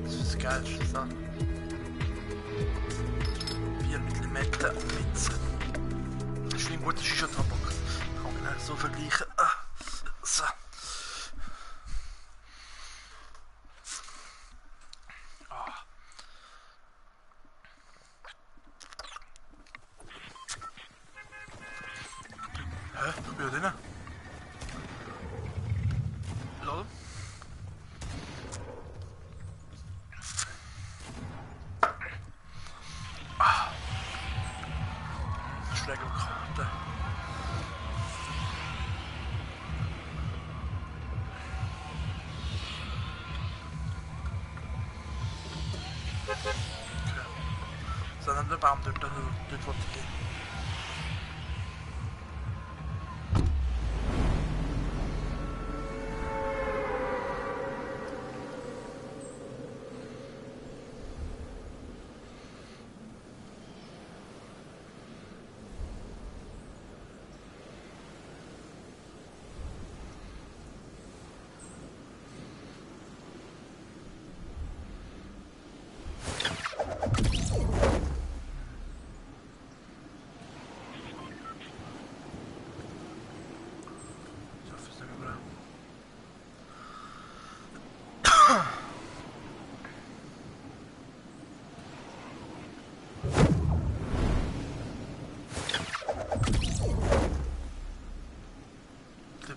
Das ist das Geilste. So. 4 mm Witze. Das ist wie ein guter Shisha-Tabak. Kann man nicht so vergleichen. So. Hä? Ich bin ja drin. Lol. Schläge und Karte. Okay. So, dann der Baum dort wo ich gehe.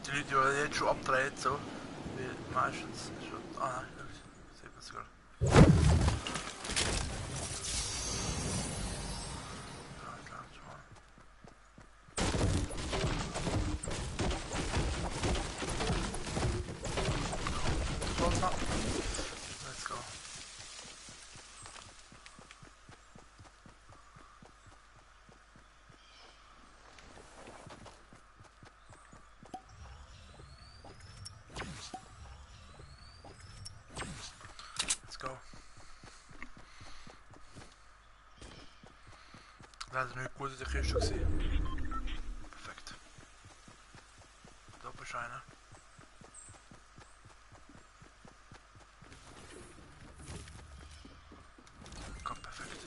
Die Leute, die jetzt schon abdrehen, so wie meistens schon. Ah nein, sieht man sogar. Let's go. Let's go. Leider nicht gut in der Kiste gesehen. Perfekt. Doppelscheine. Kommt perfekt.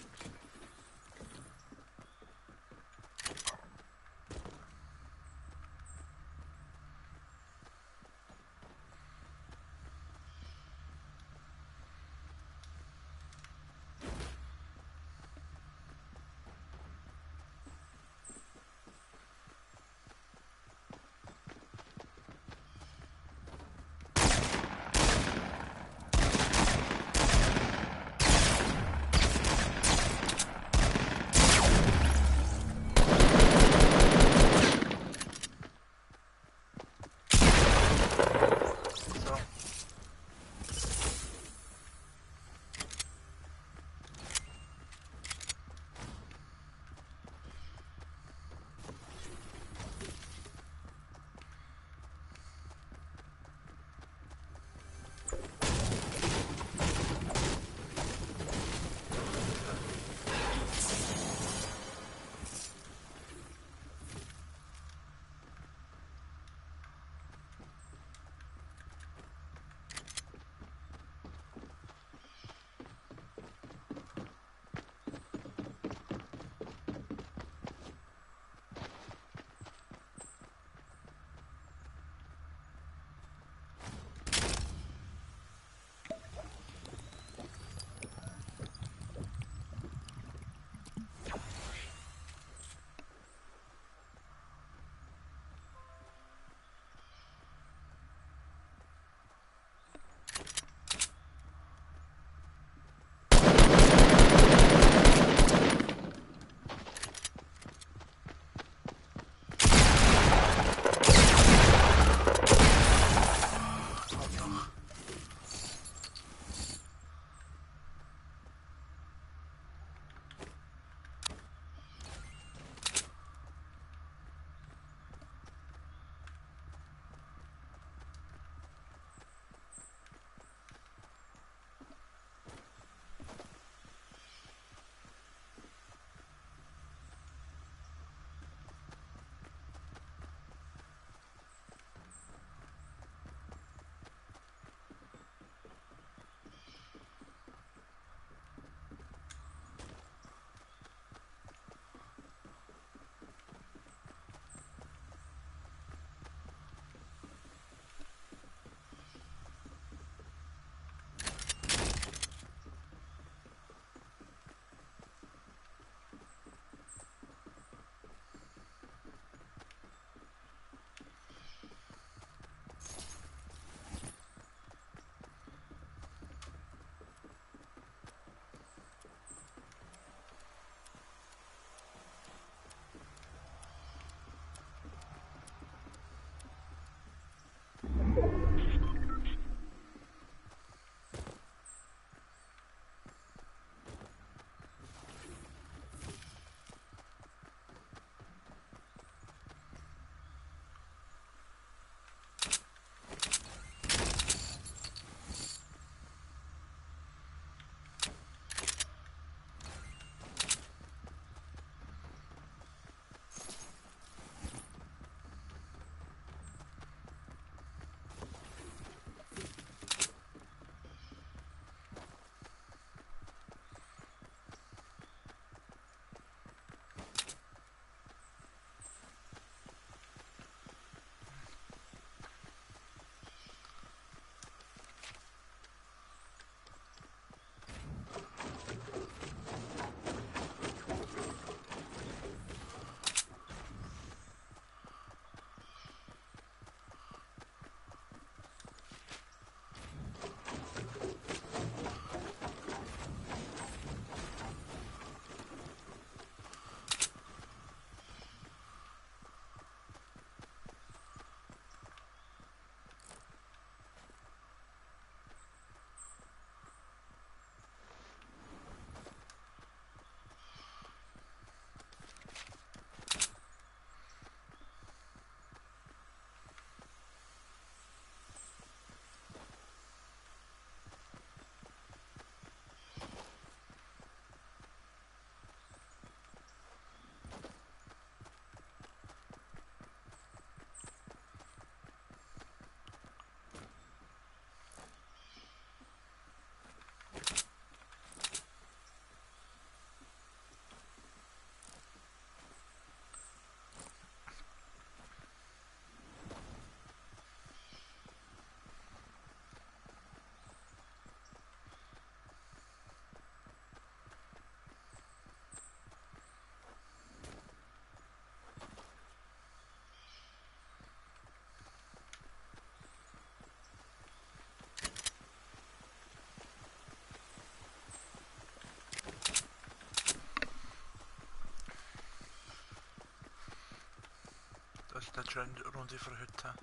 ist eine schöne Runde für heute.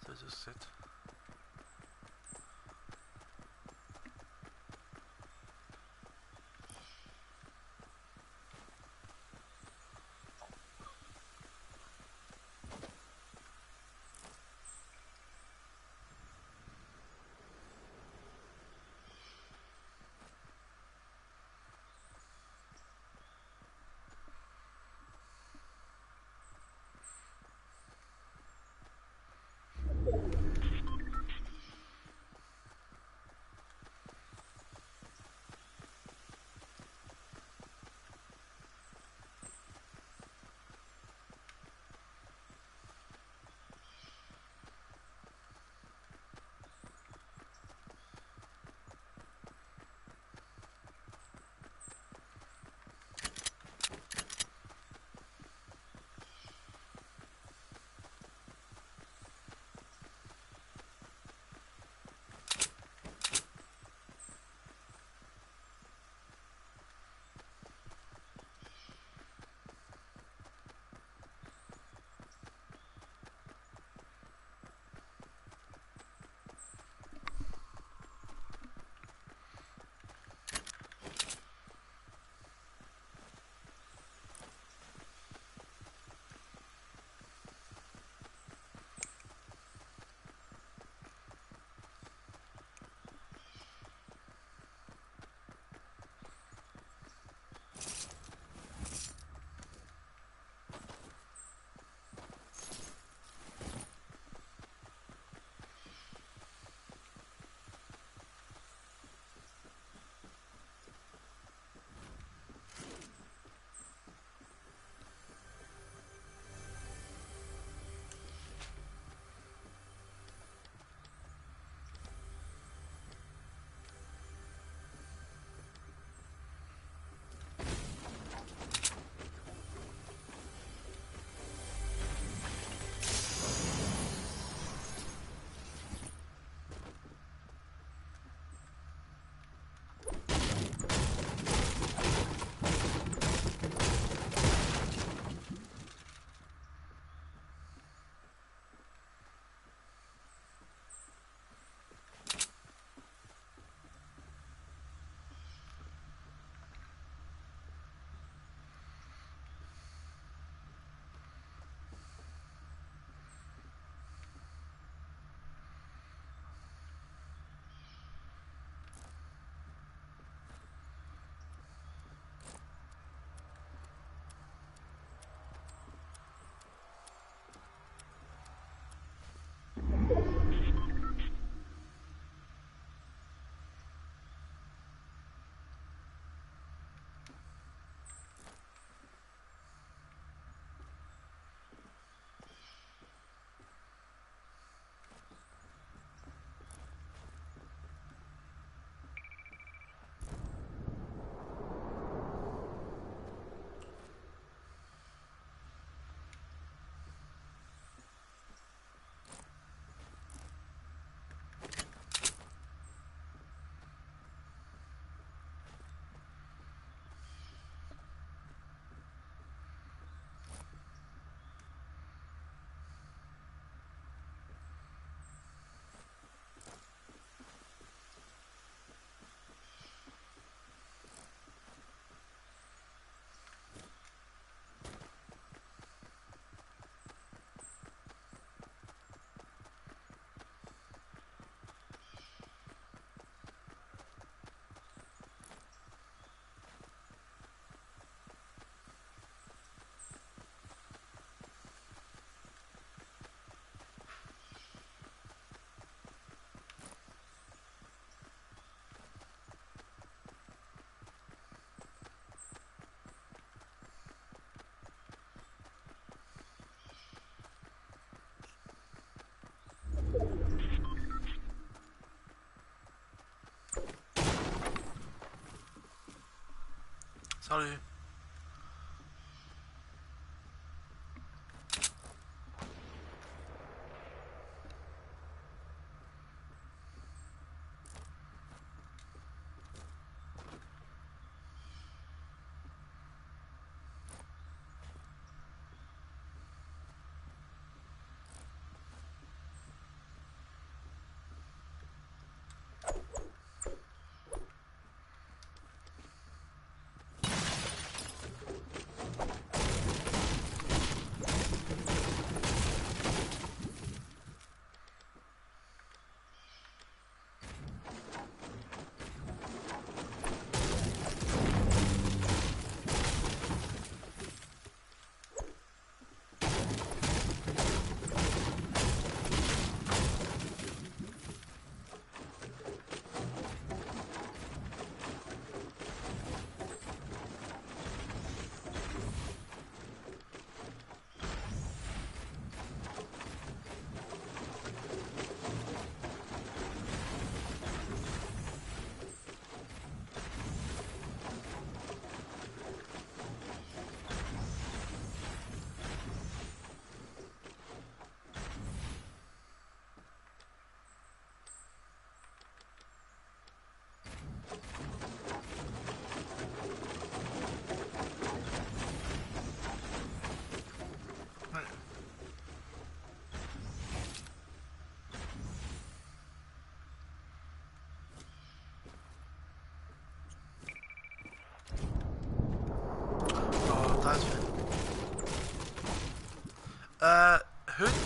So es aussieht. Sorry.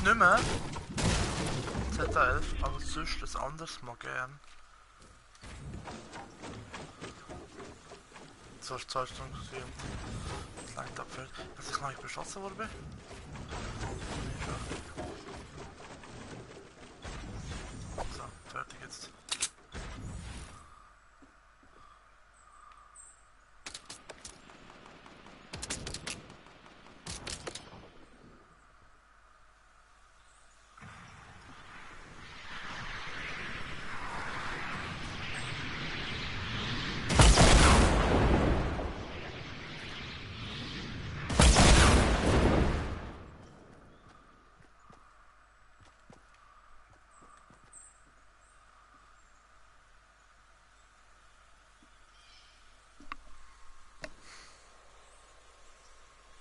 nicht mehr. Z11, aber sonst ein anderes mal gern. So ist 2 Stunden gesehen. Das langt ab, dass ich noch nicht beschossen worden bin. So, fertig jetzt.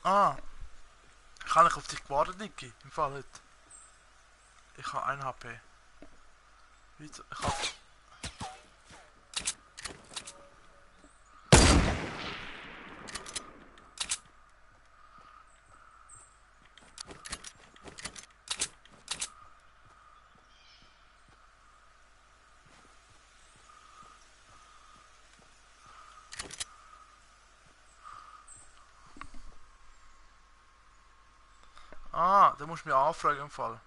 Ah, ich habe nicht auf dich gewartet, Niki, im Fall heute. Ich habe 1 HP. Weiter, ich habe... Ah, da musst du mich anfragen im Fall.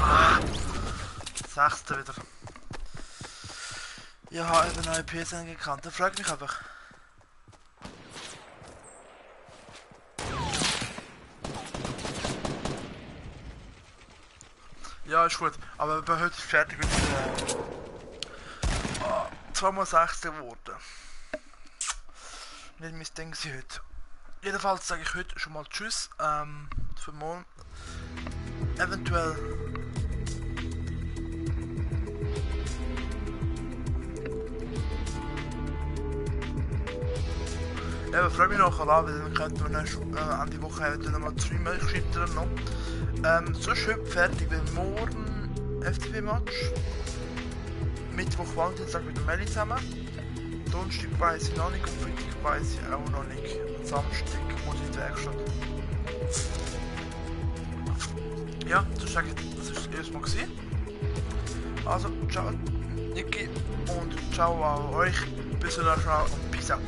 Ah, 6. wieder. Ja, habe eben neue PSN gekannt. Da fragt mich einfach. Ja, ist gut. Aber bei heute ist fertig mit 2x6 geworden. Nicht mein Ding heute. Jedenfalls sage ich heute schon mal Tschüss. Für morgen. Eventuell. Ja, freue mich noch an, weil dann könnten wir dann Ende Woche eventuell nochmal streamen. Ich schreibe dir noch. Sonst heute fertig, weil morgen FTP-Match. Mittwoch, Valentinstag mit dem Melli zusammen. Donnerstag weiss ich noch nicht und Freitag weiss ich auch noch nicht. Und Samstag muss ich in die Werkstatt. Ja, das war das erste Mal gewesen. Also, ciao Niki und ciao an euch. Bis zum nächsten Mal und peace out.